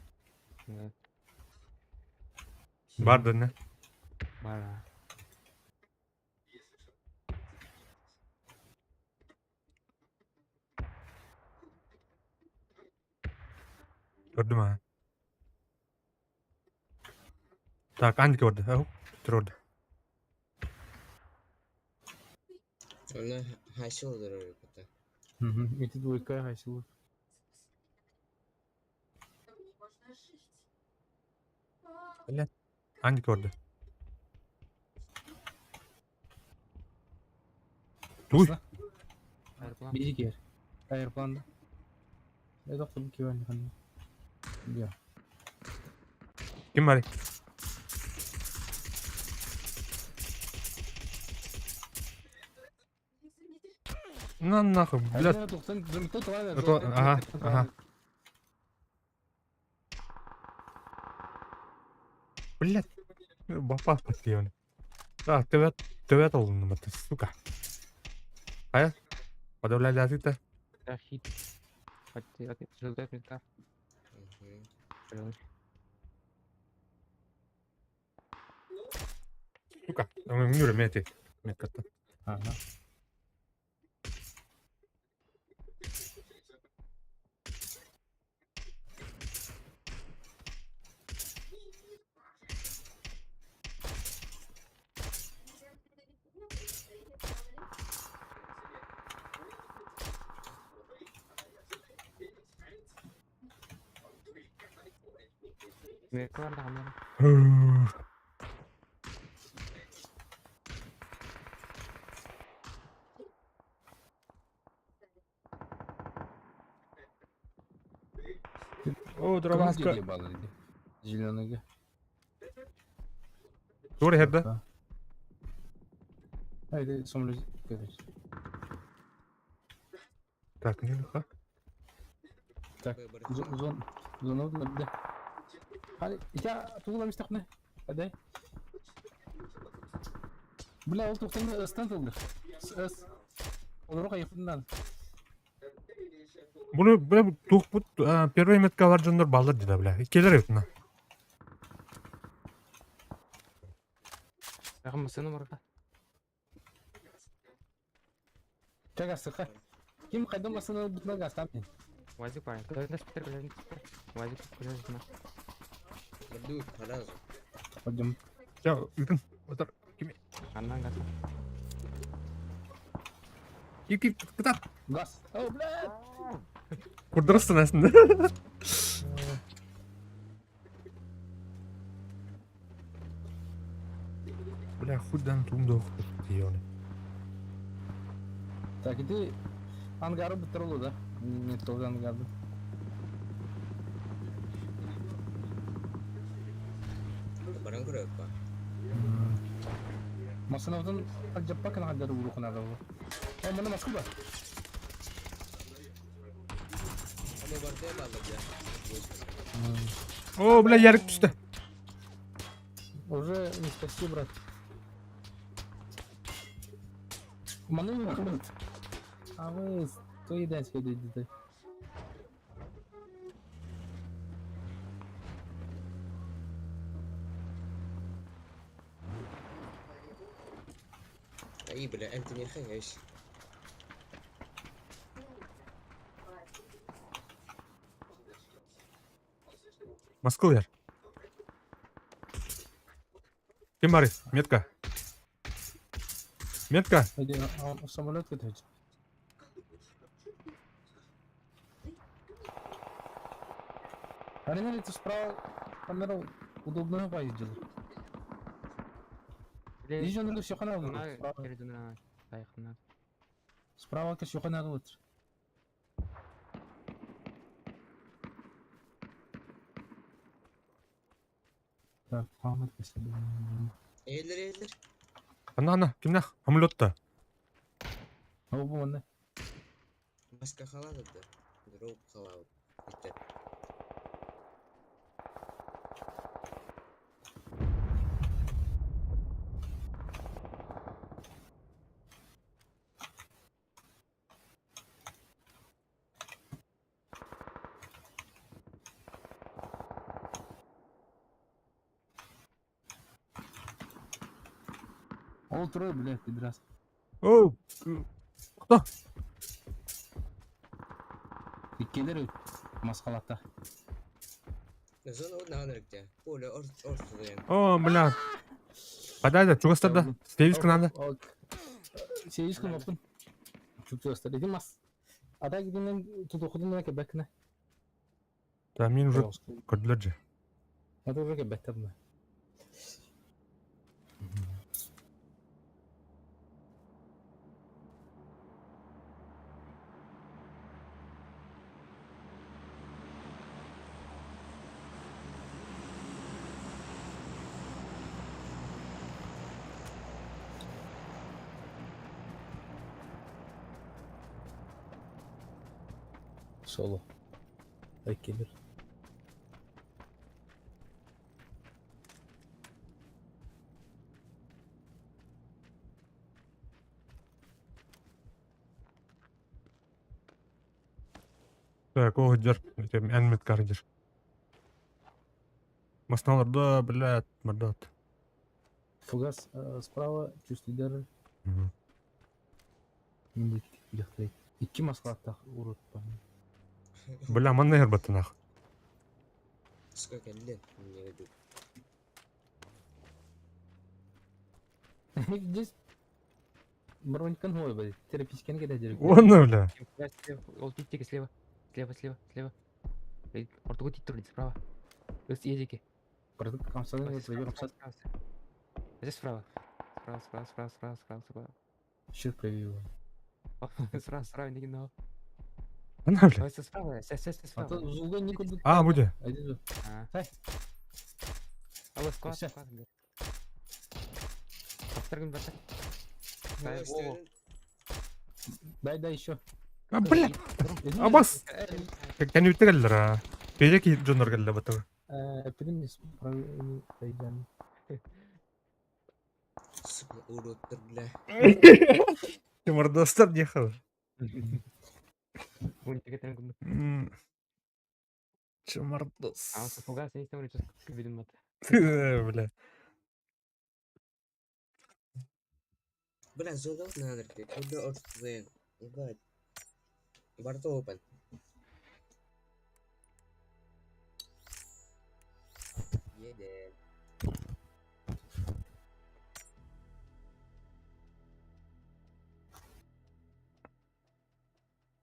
Бар да не? Бара. Көрдүм а. Так, анд көрді. Ау, тұрды. Оны хайсы олдыр это. Угу. Эти двойка хасилу. Анд көрді. Туй. Аэроплан. Бизикер. Аэропланда. Я доктор киван хан. Я. Ким бар? На нахуй, блядь. Ага, ага. Блядь. Бапа патион. Да, тебя тебя толну, сука. Ая. Подавляй ты. Да, хит. Желтая метка. Мгм. Сука. Нүрэ мети. Меткатта. Ага. Мекка бар даҕаны. О, дробаска. Зеленыйга. Тур иһэрдэ. Haydi самолет короче. Так, не ха. Так, зон зона да. Hadi ita тугула мистахне. Hadi. Бля, ол тухтан ыстан тылды. С. Олору кайыппынан. Буну бля тух бут первый метка бар дьоннор бааллар дии бля. Иккилэр эбит Рахым сыны барга. Чага сыха. Ким кайдан басына бутына гастан. Вазик бар. Көлөндө спитер көлөндө спитер. Вазик көлөндө. Бардуу харазу. Пойдем. Ча, үтүн. Отар. Кими? Аннан газ. Кип кип кытат. Газ. О, бля. Курдырыссың әсінде. Бля, худан тумда оқыды. Так, иди ангары бутырылу да. Не тоже ангарды. Баран көрөк ба. Масынадан жаппа кана хаддар урухуна да. О, мына Москва. Ама барды балла бля. О, бля, ярик түсті. Уже не спасти, брат. Маны не брат. А вы то едать ходите. Ай, бля, Энтони хайш. Москва яр. Ким бар? Метка. Метка. Иди, самолет катать. Арина, это справа камера удобно поездила. Бля, Иди, он все хана справа. Передана. Тайхна. Справа все хана вот. Так, память себе. Эллер эллер. Ана, ана, кимнах? Самолетта. О, вон. Маска халат да. Дроп халат. Это Ол трое, блядь, пидрас. О, кто? Иккелер масқалатта. Зона одна анрыкта. Поле ортоден. О, бля. Подай, чугастарда. Севиска надо. Севиска мапын. Чугастар. Иди мас. Ада гидинен тудухудун кебекне. Да, мен уже көрдүлөр же. Ада уже кебекте буна. Соло. Эккелер. Так, о, жер. Эн меткар жер. Масналарда, блядь, мордат. Фугас справа чувствую даже. Икки маскалаттах урут. Бля, манна хербаттанах. Сколько лет мне ведут. Здесь бронькан хой, блядь. Терапевтический кеде жүрүп. Онна, бля. Ол титтеги слева. Слева, слева, слева. Ортого титтер справа. Өс едеки. Кыратык хамсанан хамсат. Здесь справа. Справа, справа, справа, справа, справа, справа. Щит проявил. Справа, справа, не гнал. Ана, бля. Ой, справа, сэ, сэ, сэ, А справа. то зулга никуда. А, буде. Один. А. Сай. Алло, склад, Всё. склад, блядь. Повторим, братан. Дай, во, во. Дай, дай еще. А, бля. Абас. Кәнүтте кэллэр а. Педе ки дьоннор кэллэ батыр. Эпидемия пройдем. Сука, уродтар, бля. Мордостар ехал. Бунтик это губы. Чемордос. А он фугас, не знаю, что видим это. Бля. Бля, золот надо, ты. Куда от Ебать. Барто open. Едем.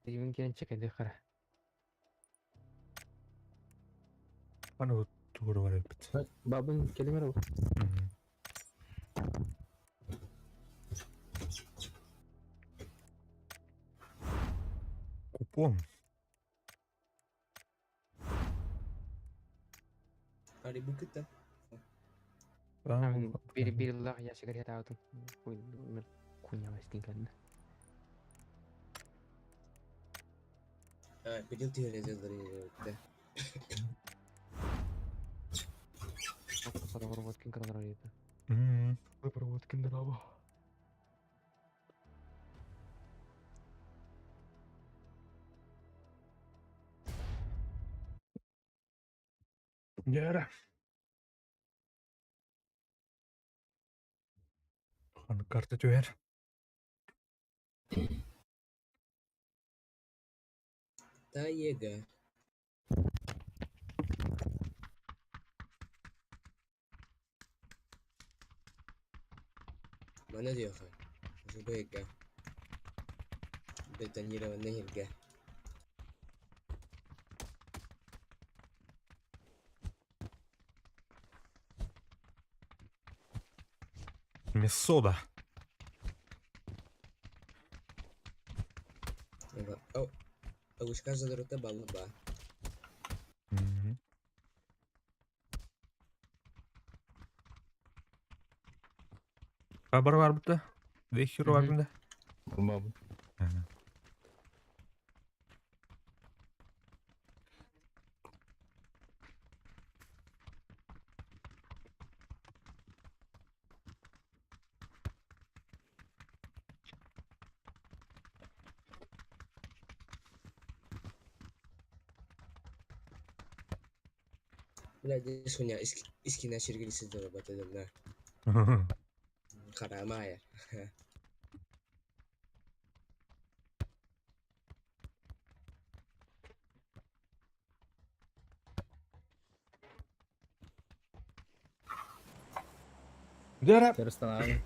Евангелианчик, иди хара. Аны тугуру бар эбит. Бабын келемер. Купон. Ари букыта. Бир бир лах я сигарета аутым. Хуйня вастинкан. А, бедил ты резал да. Яра. Аны карта түһэр. Таега. Мана диэхэ, жубайга, бетонированный иргэ. Месода. Агушка задорота балаба. Хабар бар бутта. Вехер бар бunda. Бабын. Бля, здесь хуйня, искина сергелisi дорабатыдым да. Карамая. Дера. Терстан.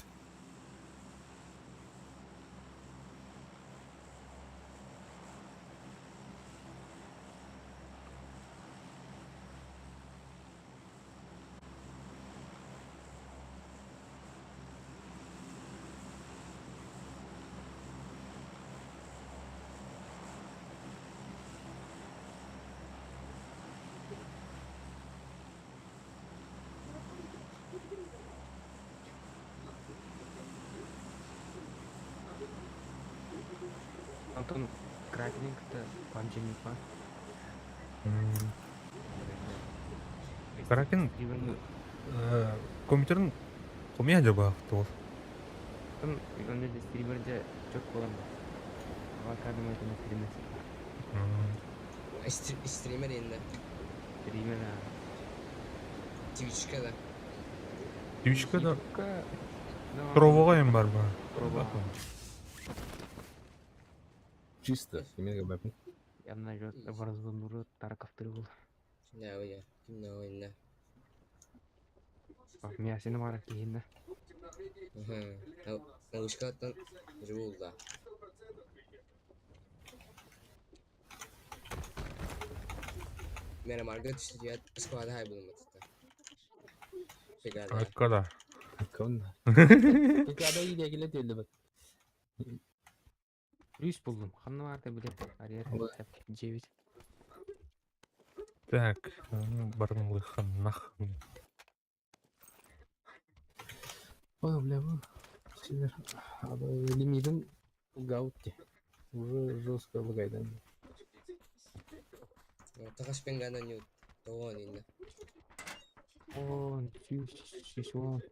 Антон Кракен-то PUBG па. Кракен компьютерин комия жаба тол. Антон он стримерде чөк болам. Авокадо это на стриме. Стример инде. Стример. Твичка да. Твичка да. Провога им бар ба. Прова. Чисто. Имега бабын. Я найдет Warzone Тарков трюл. Да, я. Кимна ойна. Меня синемара киинна. Ага. Агушкаттан живулда. Мера Маргот сидят склада хай булматта. Бригада. Аккада. Аккабын. Бригада иидэгиле тиэллибит. Рүс булдум. Ханна баарда билет. Арьер. Девять. Так, барын лыханнах. Ой, бля, бу. Силер. Лимитин гаутти. Уже жестко лагайдан. Тахас пенгана нют. Тоон инна. Он, сүүс, он.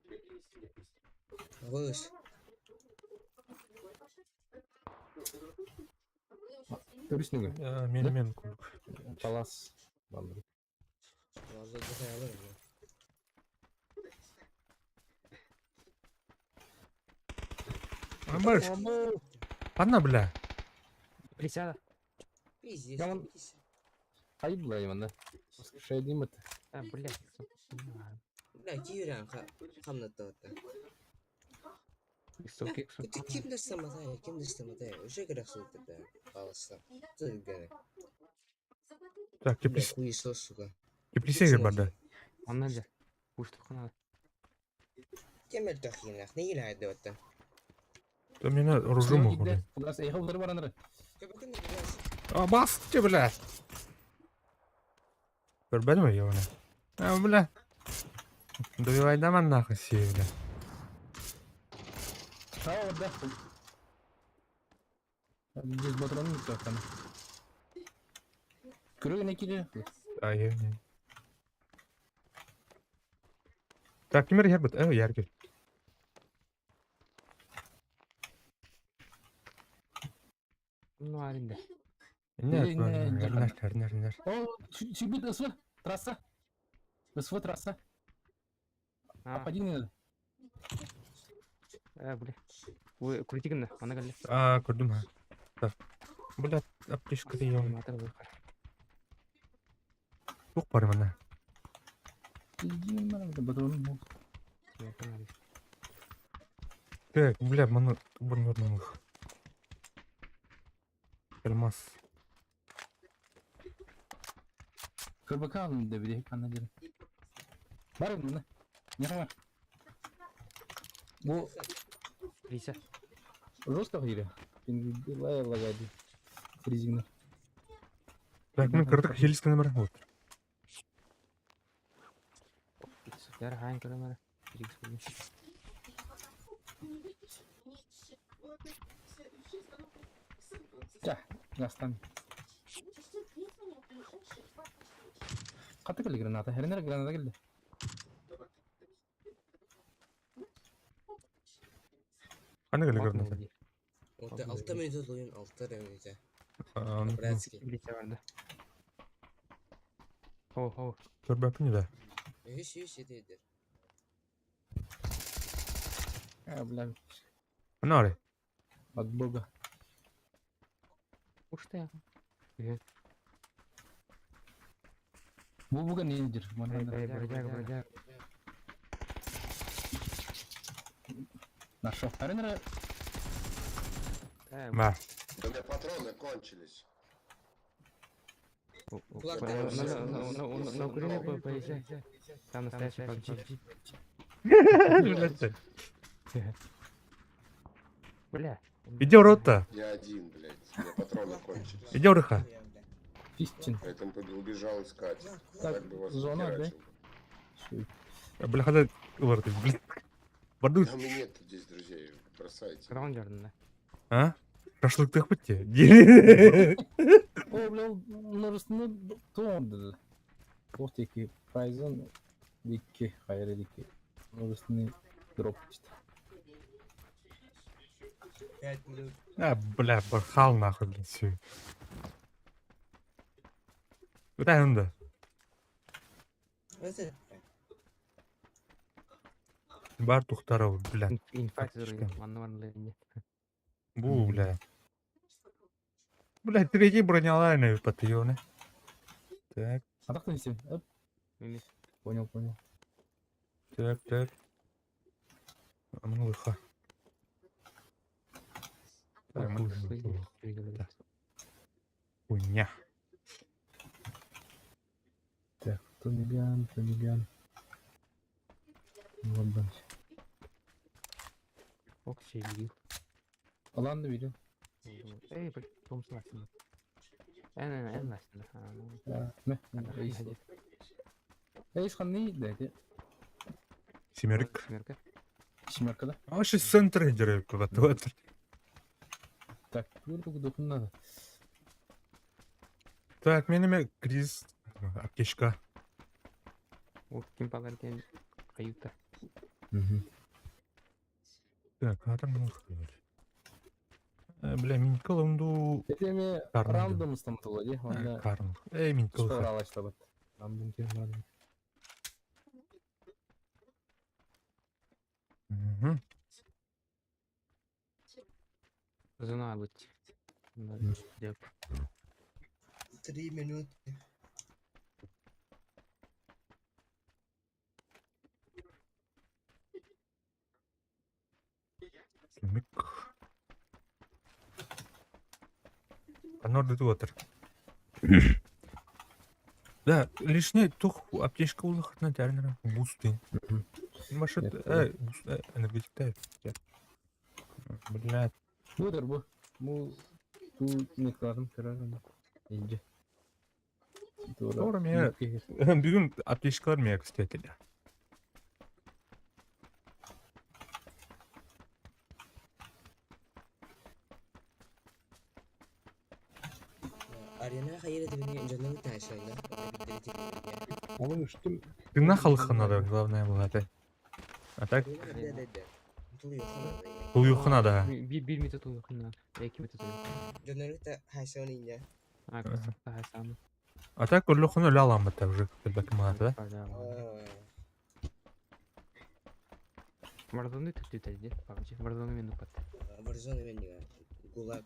Выс. Төрүснүгү. Мен мен кулук. Палас. Балдыр. Вазда дыхаялар. Амбар. Анна, бля. Присяда. Пиздец. Яман. Хайып бля, яман, да. Воскрешай это. А, блядь. Бля, киирэн хамнаттаатта. Высокий, Ты ким дастаматай, ким дастаматай. Уже керек бля. Паласта. Ты гene. Так, Бля, теплис. хуесос, сука. Теплисеге барда. Онна же. Пуштук надо. Кем элтахинах, не илайды отта. То меня оружие могу, бля. Кудас, эй, ховдыр бараныры. А, бас тебе, бля. Көрбәдеме ебана? А, бля. Добивай даман нахуй все, бля. А, вот, да. Здесь патрон не там. Көреген кире. А, я не. Так, кимер ярбыт? Э, яргел. Ну, аренда. Нет, Не, не, не, нер, нер, нер. О, чуть СВ, трасса. СВ трасса. А, Один не надо. бля. Ой, крутигн, она галли. А, көрдүм, ха. Так. Бля, аптечка ем. Матер был. Тук бар мына. Иди, надо, патрон. Так, бля, маны бұрын Алмаз. Кырбака алын да биде кана дер. Бар мына. Не бар. Бу Прися. жестко кире. Пингилай лагады. Фризигна. Так, мен кырдык хелискene бар. Вот. Яр хайн көрөмөр. Рикс булдум. Жа, гастан. Каты келди граната. Херенер граната келди. Кандай келе граната? Отта 6 минут ойын, 6 минут. А, ну, Братский. Билете бар да. Хо, хо. Көрбәппін да. Үш үш жетеді. А, бля, Мына ары. от бога. Уж ты. Бу буга не дир. Бродяга, бродяга, бродяга. Нашел. Херенер Э, Ба. Да у меня патроны кончились. Кулак На Украину поезжай. Там настоящий PUBG. Блядь. Бля. Иди в рот-то. Я один, блядь. У меня патроны кончились. Иди в рыха. Фистин. Поэтому убежал искать. Так, Так бы вас зона, да? захерачил. Бля, хада ыларды, блядь. Барду. Там и нет здесь друзей. Бросайте. Граундер, А? Шашлык тык бітте. О, бля, множественный тон. Ох, теки Прайзон, дикки, хайры дикки. Множественный дроп. 5 минут. А, бля, бархал нахуй, блядь, все. Куда он Это Бар тухтаров, бля. Инфаркт Слишком. манна бар Бу, бля. Бля, третий бронялайный патионы. Так, А так то Оп, понял, понял. так, так. А ну лыха. Так, мы Хуйня. Так, Томиган, Томиган. Oradan. Ок şey Alan da biliyorum. Ey бил Томсон асан. Эн эн асан. Ha, Ne? Reis. Reis ханны dedi. Семерик. Семерка. Şimerkada. А вообще центр дерев куда-то. Так, bu dokunmadı. Так, менеме кризис. Аптечка. Ол ким балар диэн каюта. Так, а там ну Бля, минькалымду... Этеми Карны random ыстамтылы ди. Онда Карн. Эй, минькал. Sonra Random кем random. Зона алыт. Деп. 3 минуты. Мик. Анорды туатыр. Да, лишний тух аптечка улахытна тәрнер бустын. Машит, Нет, буст, энергетик та. Блядь. Budur bu. Bu bu miktarım kırarım. İnce. Doğru. Doğru mu ya? Бүгін аптечкалар меня кстати. Арена хайыр этибини дьоннор таашаллар. Oğlum üstüm. Ты на халыха надо, главное было это. А так, тулуйуха надо. Бир метр тулуйхуна. 2 метр тулуйхуна. Дьоннор хайсаун инья. А, хасам. А так, улюхуну лялам это уже, да? Мардоны түктү тәди. Пабжи. Мардоны мен упат. Warzone мен гулаг.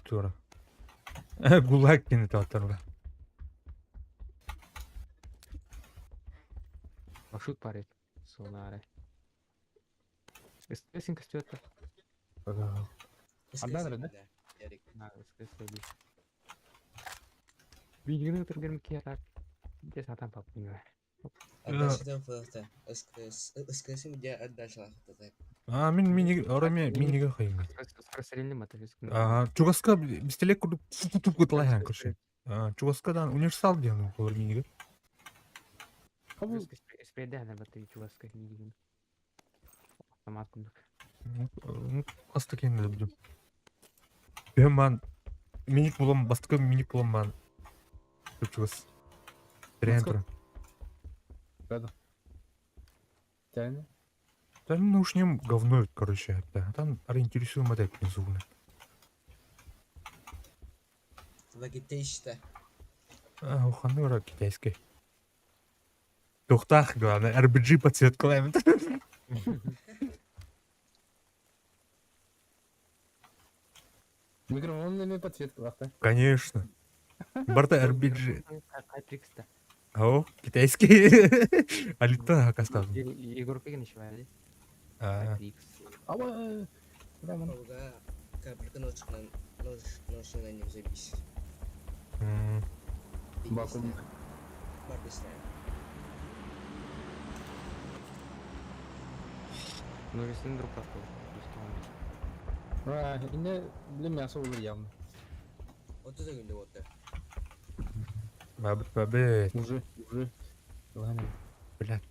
Тура. Гулаг кинет атырла. Маршрут парит. Сонаре. Эсин костюта. Адан да? На, эскес. Видеоны тургерм киярак. Де сатан папина. Отдача фото. СКС где отдача так. А, мин мини, ора ми миниге хайын. Скросрелни мата. А, чугаска бистелек курдук туп куталайхан короче. А, чугаскадан универсал диэн болор миниге. Kabul. Спредәнер баты чугаска видеоны. Автомат кундук. Ну, астык енді люблю. Мен миник булам, бастыкы миник булам ман. Чугас. Трентр. Тәне. Там ну уж не говно, короче, это. Там ориентируем это безумно. Вагитейшта. А, уханыра китайский. Тухтах, главное, RPG подсветка. Микрофон подсветка лахта. Конечно. Барта RPG. Кайтрикста. О, китайский. Алита акастан. Егор Кегин еще вали. А, Кайтрикс. Ама. Tamam. Бабага капелька ночкан ночкан не забись. м, Бакум. Бардыстан. Ну, если друг прошел. Ha, yine bilinmeyen olur yavrum. 30 günde болды. Бабыт, бабыт. Уже, уже. Ладно. Блядь.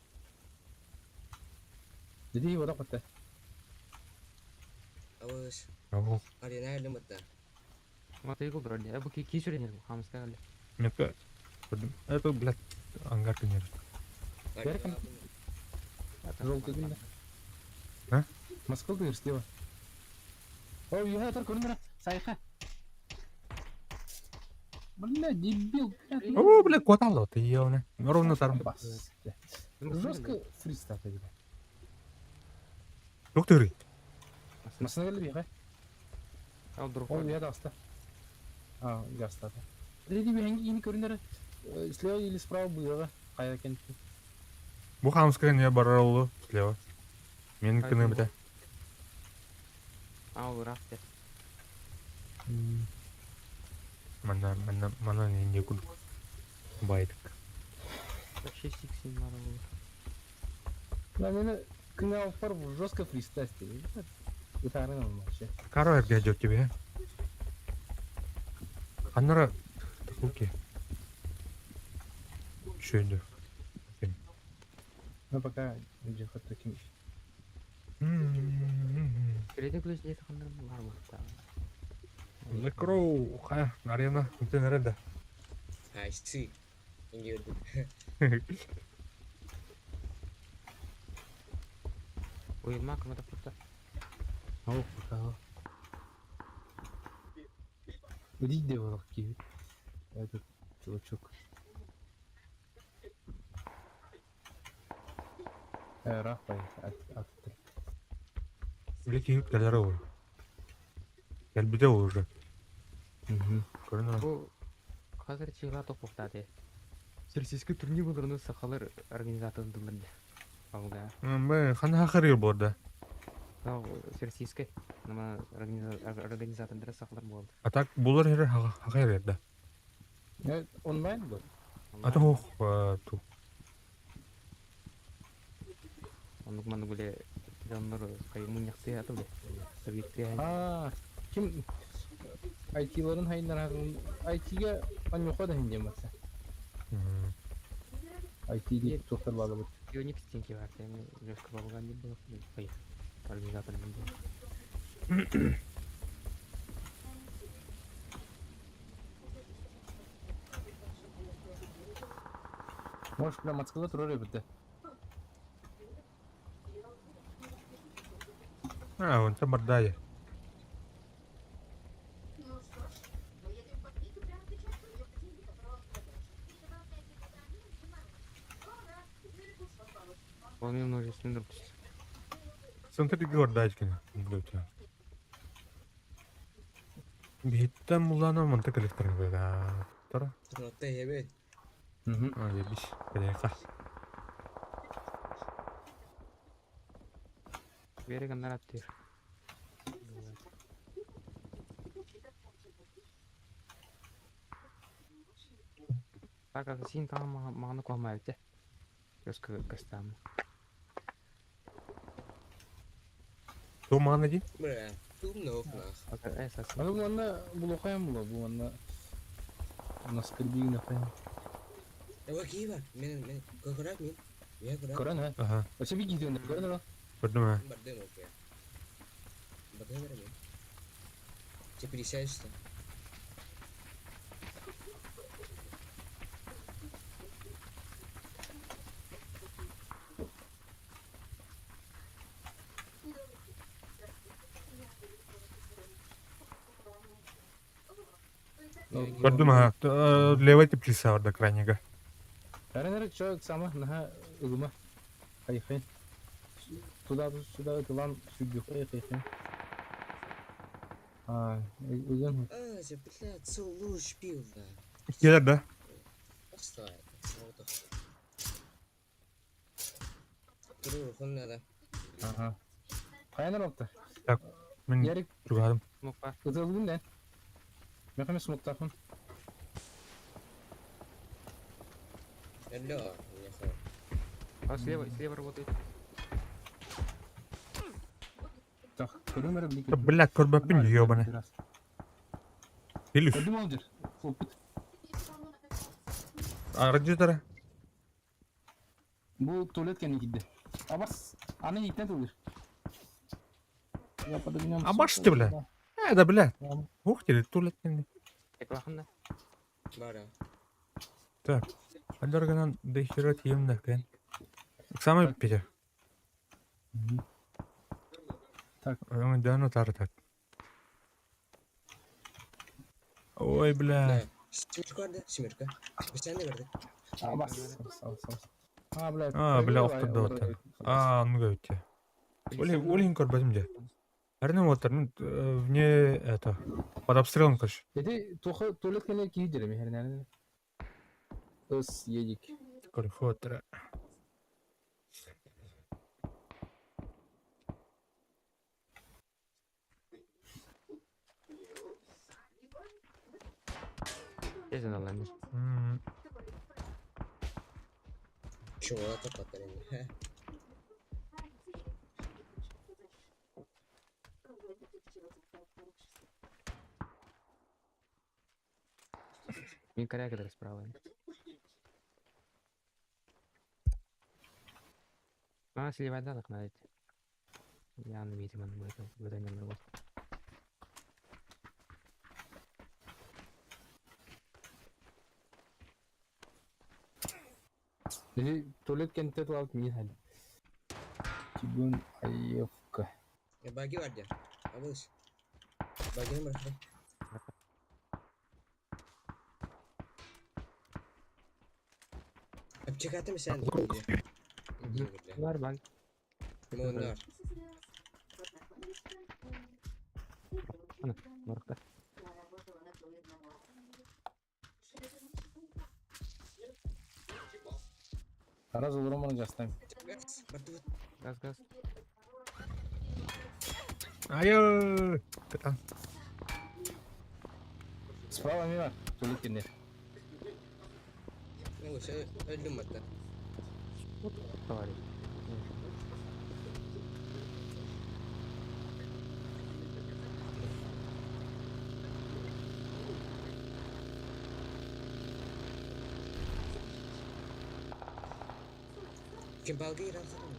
Dedi odak batta. Ауыз Ау, арена әлі бітті. Вот игл вроде. Бу ки сүренер бу хамска әле. Метка. Это, блядь, ангарка не Беркин. Желтый дым, А? Москва дыр слева. О, я только көрүнөр. Сайха. Бля, дебил, бля. О, бля, кватало ты ёбаный. Ровно там. Бас. Жестко фристайл бля. Доктор. Масына келди бияка. Ал друг. О, я да аста. А, гаста. Деди бихенги ини көрүнөр. Слева или справа буяга. Кая экен. Бу хамска не баралу слева. Мен кыны бите. Ал рафте. Мана, мана, мана не не куд. Байдык. 6 икс бар ол. На меня княл фар жестко фристайле. Гитары вообще. Каро эргэ тебе. Аннара руки. Шөнді. Ну пока ехать таким. Кредит плюс нет хандар бар бу. The Crow, ха, арена, ты нареда. I see. Индио. Уйма кому-то просто. О, пока. Иди где Этот чувачок. Рахпай, от Блеки кэлэр ол. Кэлбитэ ол уже. Көрүнөр. Бу хазыр чыгла топуктады. Российский турнир булырны сахалар организатордылар. Алга. Б хана хахарыр борда. Российский нама организатордыр сахалар болды. А так булар хер хахар да. Онлайн был? А то хох ту. Онук ману гуле доннор каймунякты аты биле. Советты. А, ким IT-ларын хайнар IT-ге анюха да хинде маса. IT дип тохтар балы бит. Юник стенки бар, мен жестко болган дип был. Ой, организатор был. Может, прям Москвада турар бит. А, он там бардая. Вполне множественный друг. Центр гордачкина. Биттен мулана мантык электрик да. Тора. Ну ты ебет. Угу. А, ебись. Кадека. Берег нараттыр. Так, а син там мағаны қылмай өте. Жестко кастам. То мана ди? Бля, тумно нах. А бу манна булухаям була, бу манна наскорбигна хайм. Эва кива, мен мен көрәк мин. Я көрәк. Көрөн ха. Ага. Вообще бик гиден көрөн ха. Көрдүм а. Бардым окей. Бардым мин. Ты пересядешься. Көрдүм а. Левый теплица бар да крайнега. Әрен чо сама наха ыгыма. Хайхай. Туда сюда тылан сүгү хай хай. А, ыгын. А, бля, целую шпил, да. Келер да. Отстой. Туру, надо. Ага. Кайнар алты. Так, мен Ярик чугадым. Мукпа. ытылгын да. Мен хамес муктахын. Алло, нехуй. А слева, слева работает. Так, көрүм били. Да, блядь, көрбөппүн ёбана. Билүс. Көрдүм ал жер. Опыт. Арджитара. Бу туалет кени кидди. Абас, аны иттен тулыр. Я подогнем. Абаш ты, бля. Э, да, блядь. Ух ты, туалет кени. Эклахында. Бара. Так. Алдарганан дехера тием да кен. Самый Петя. Так. Да, тар так. Ой, бля. Семерка да, семерка. Постоянно верды. Абас, абас, абас. А, бля. А, бля, охтырды вот. А, ну говорите. Оли, Олин көрбөтүм де. Әрне отыр, ну, вне это, под обстрелом, короче. Эти тоха туалет кени кидди ми хернер. Ыс едик. Корхотра. Тезен алайын. Чего это патарин? Мин коряга справа. А, сливай да, так надо. Я на видимо, в этом не могу. Или туалет кенте туалет мин хали. Тигун Аевка. Ya bagi var ya. Abuz. Bagini bırak. Аптекаты sen? Бар, бар. Bunlar. Барықта. Раз олороман жастайм. Газ. Бартыбыт. Газ, газ. Айы! Кытан. Справа мимо туалет кенде. Oğlum sen öldün hatta. Товарищ. Kim balgı iran sana mı?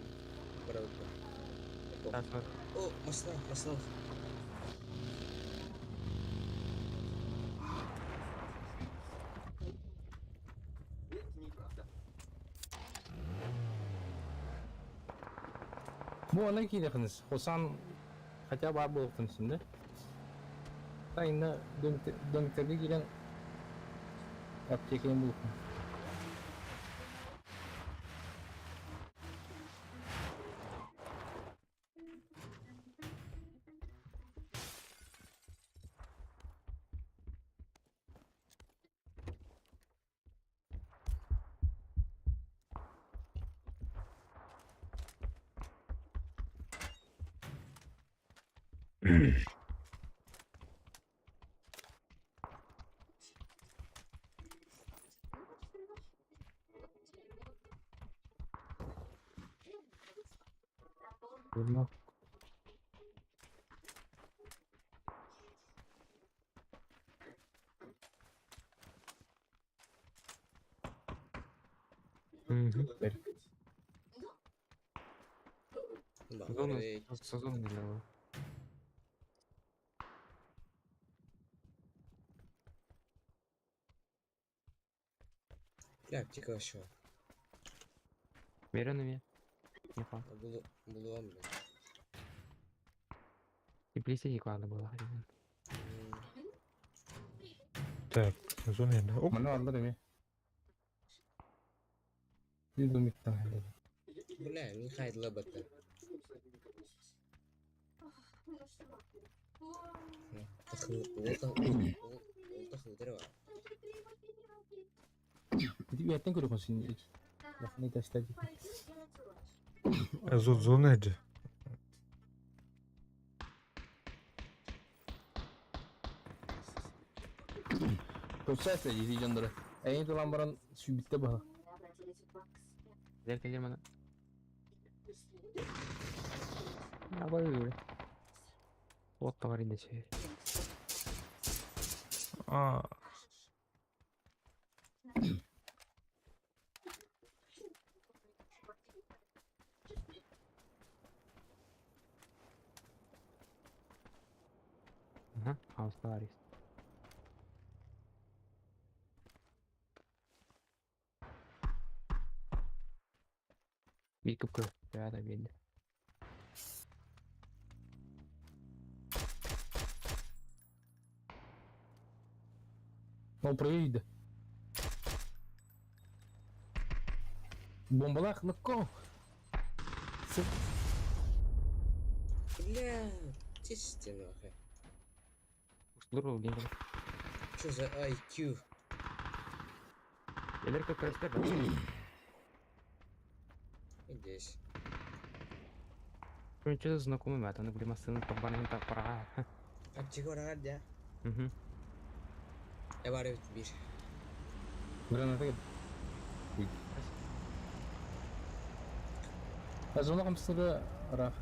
Bravo. Газ, бар. O masal masal. Бу аны кийдехинис. Хусан хотя бы болуктун да. Тайна дөнктерге кирен аптекаң булуктун. Bilmem. Мгм. Зону, сезон для Бля, аптека вообще. Верен Не па. Булу булуам бля. И плесень ладно было. Так, зона енді. Оп. Мана алдар эми. Bir домиктан хали. Бля, не хайдла батта. Ити үәттен көрөхөн син. Лахны таштади. Зона еді. Получается, иди жандыры. Эйин тулан баран сүйбитте баха. Зеркало мана. Абай. Вот товарищ десе. А, Ага, хаус товарищ. Bir кып Да, видно. Ну, проедет. Бомбалах на ко. Бля, чисти нахуй. Здорово, Генри. Что за IQ? Элер как раз да? Здесь. Ну, что за знакомый мат, он говорит, машина по барам так пора. Аптека var ya. Угу. Ya var evet bir. Граната. Зона хамсыда рах.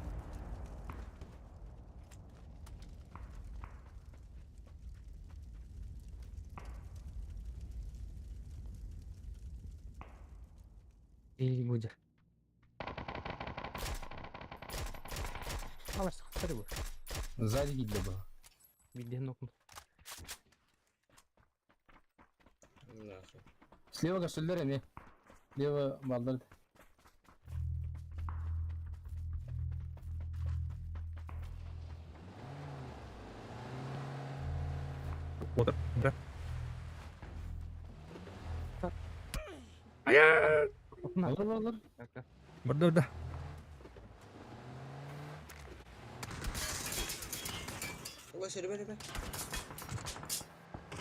И будет. Алас, хатыры бу. Сзади гидде было. Билден нокун. Нахуй. Слева кошеллер эми. Слева балдар. Вот, да. Ая! Алыр алыр. Барда, да. Ой, ребят, ребят.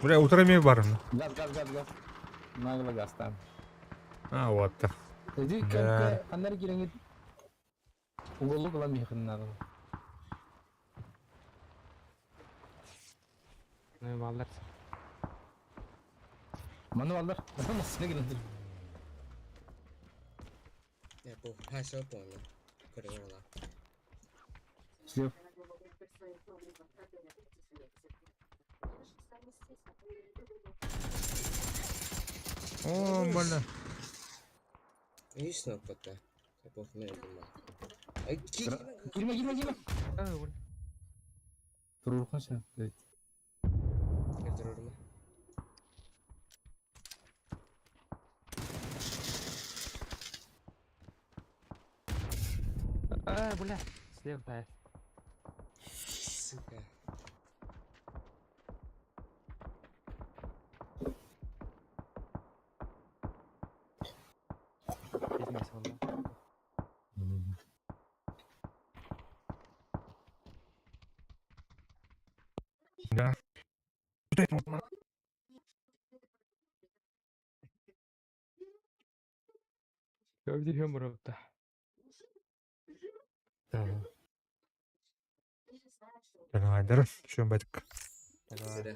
Бля, утро барым. Газ, газ, газ, газ. Нагло газ там. А, вот так. Иди, Да. каннар киреңит. Уголок ылан мехин надо. Ну, балдар. Маны балдар. Масына киреңдир. Я похуй, хай, понял. Короче, Слева. О, бля. Видишь, снова-то? Я похуй, меня понимаю. Ай, Кирме, кирме, кирме. А, бля. Туруркун сен. Evet. Кирдерерме. А, бля. Слева, да. Сука. Здесь мясо, Да. Övdüğüm burada. Айдар, чем байтик. Зря.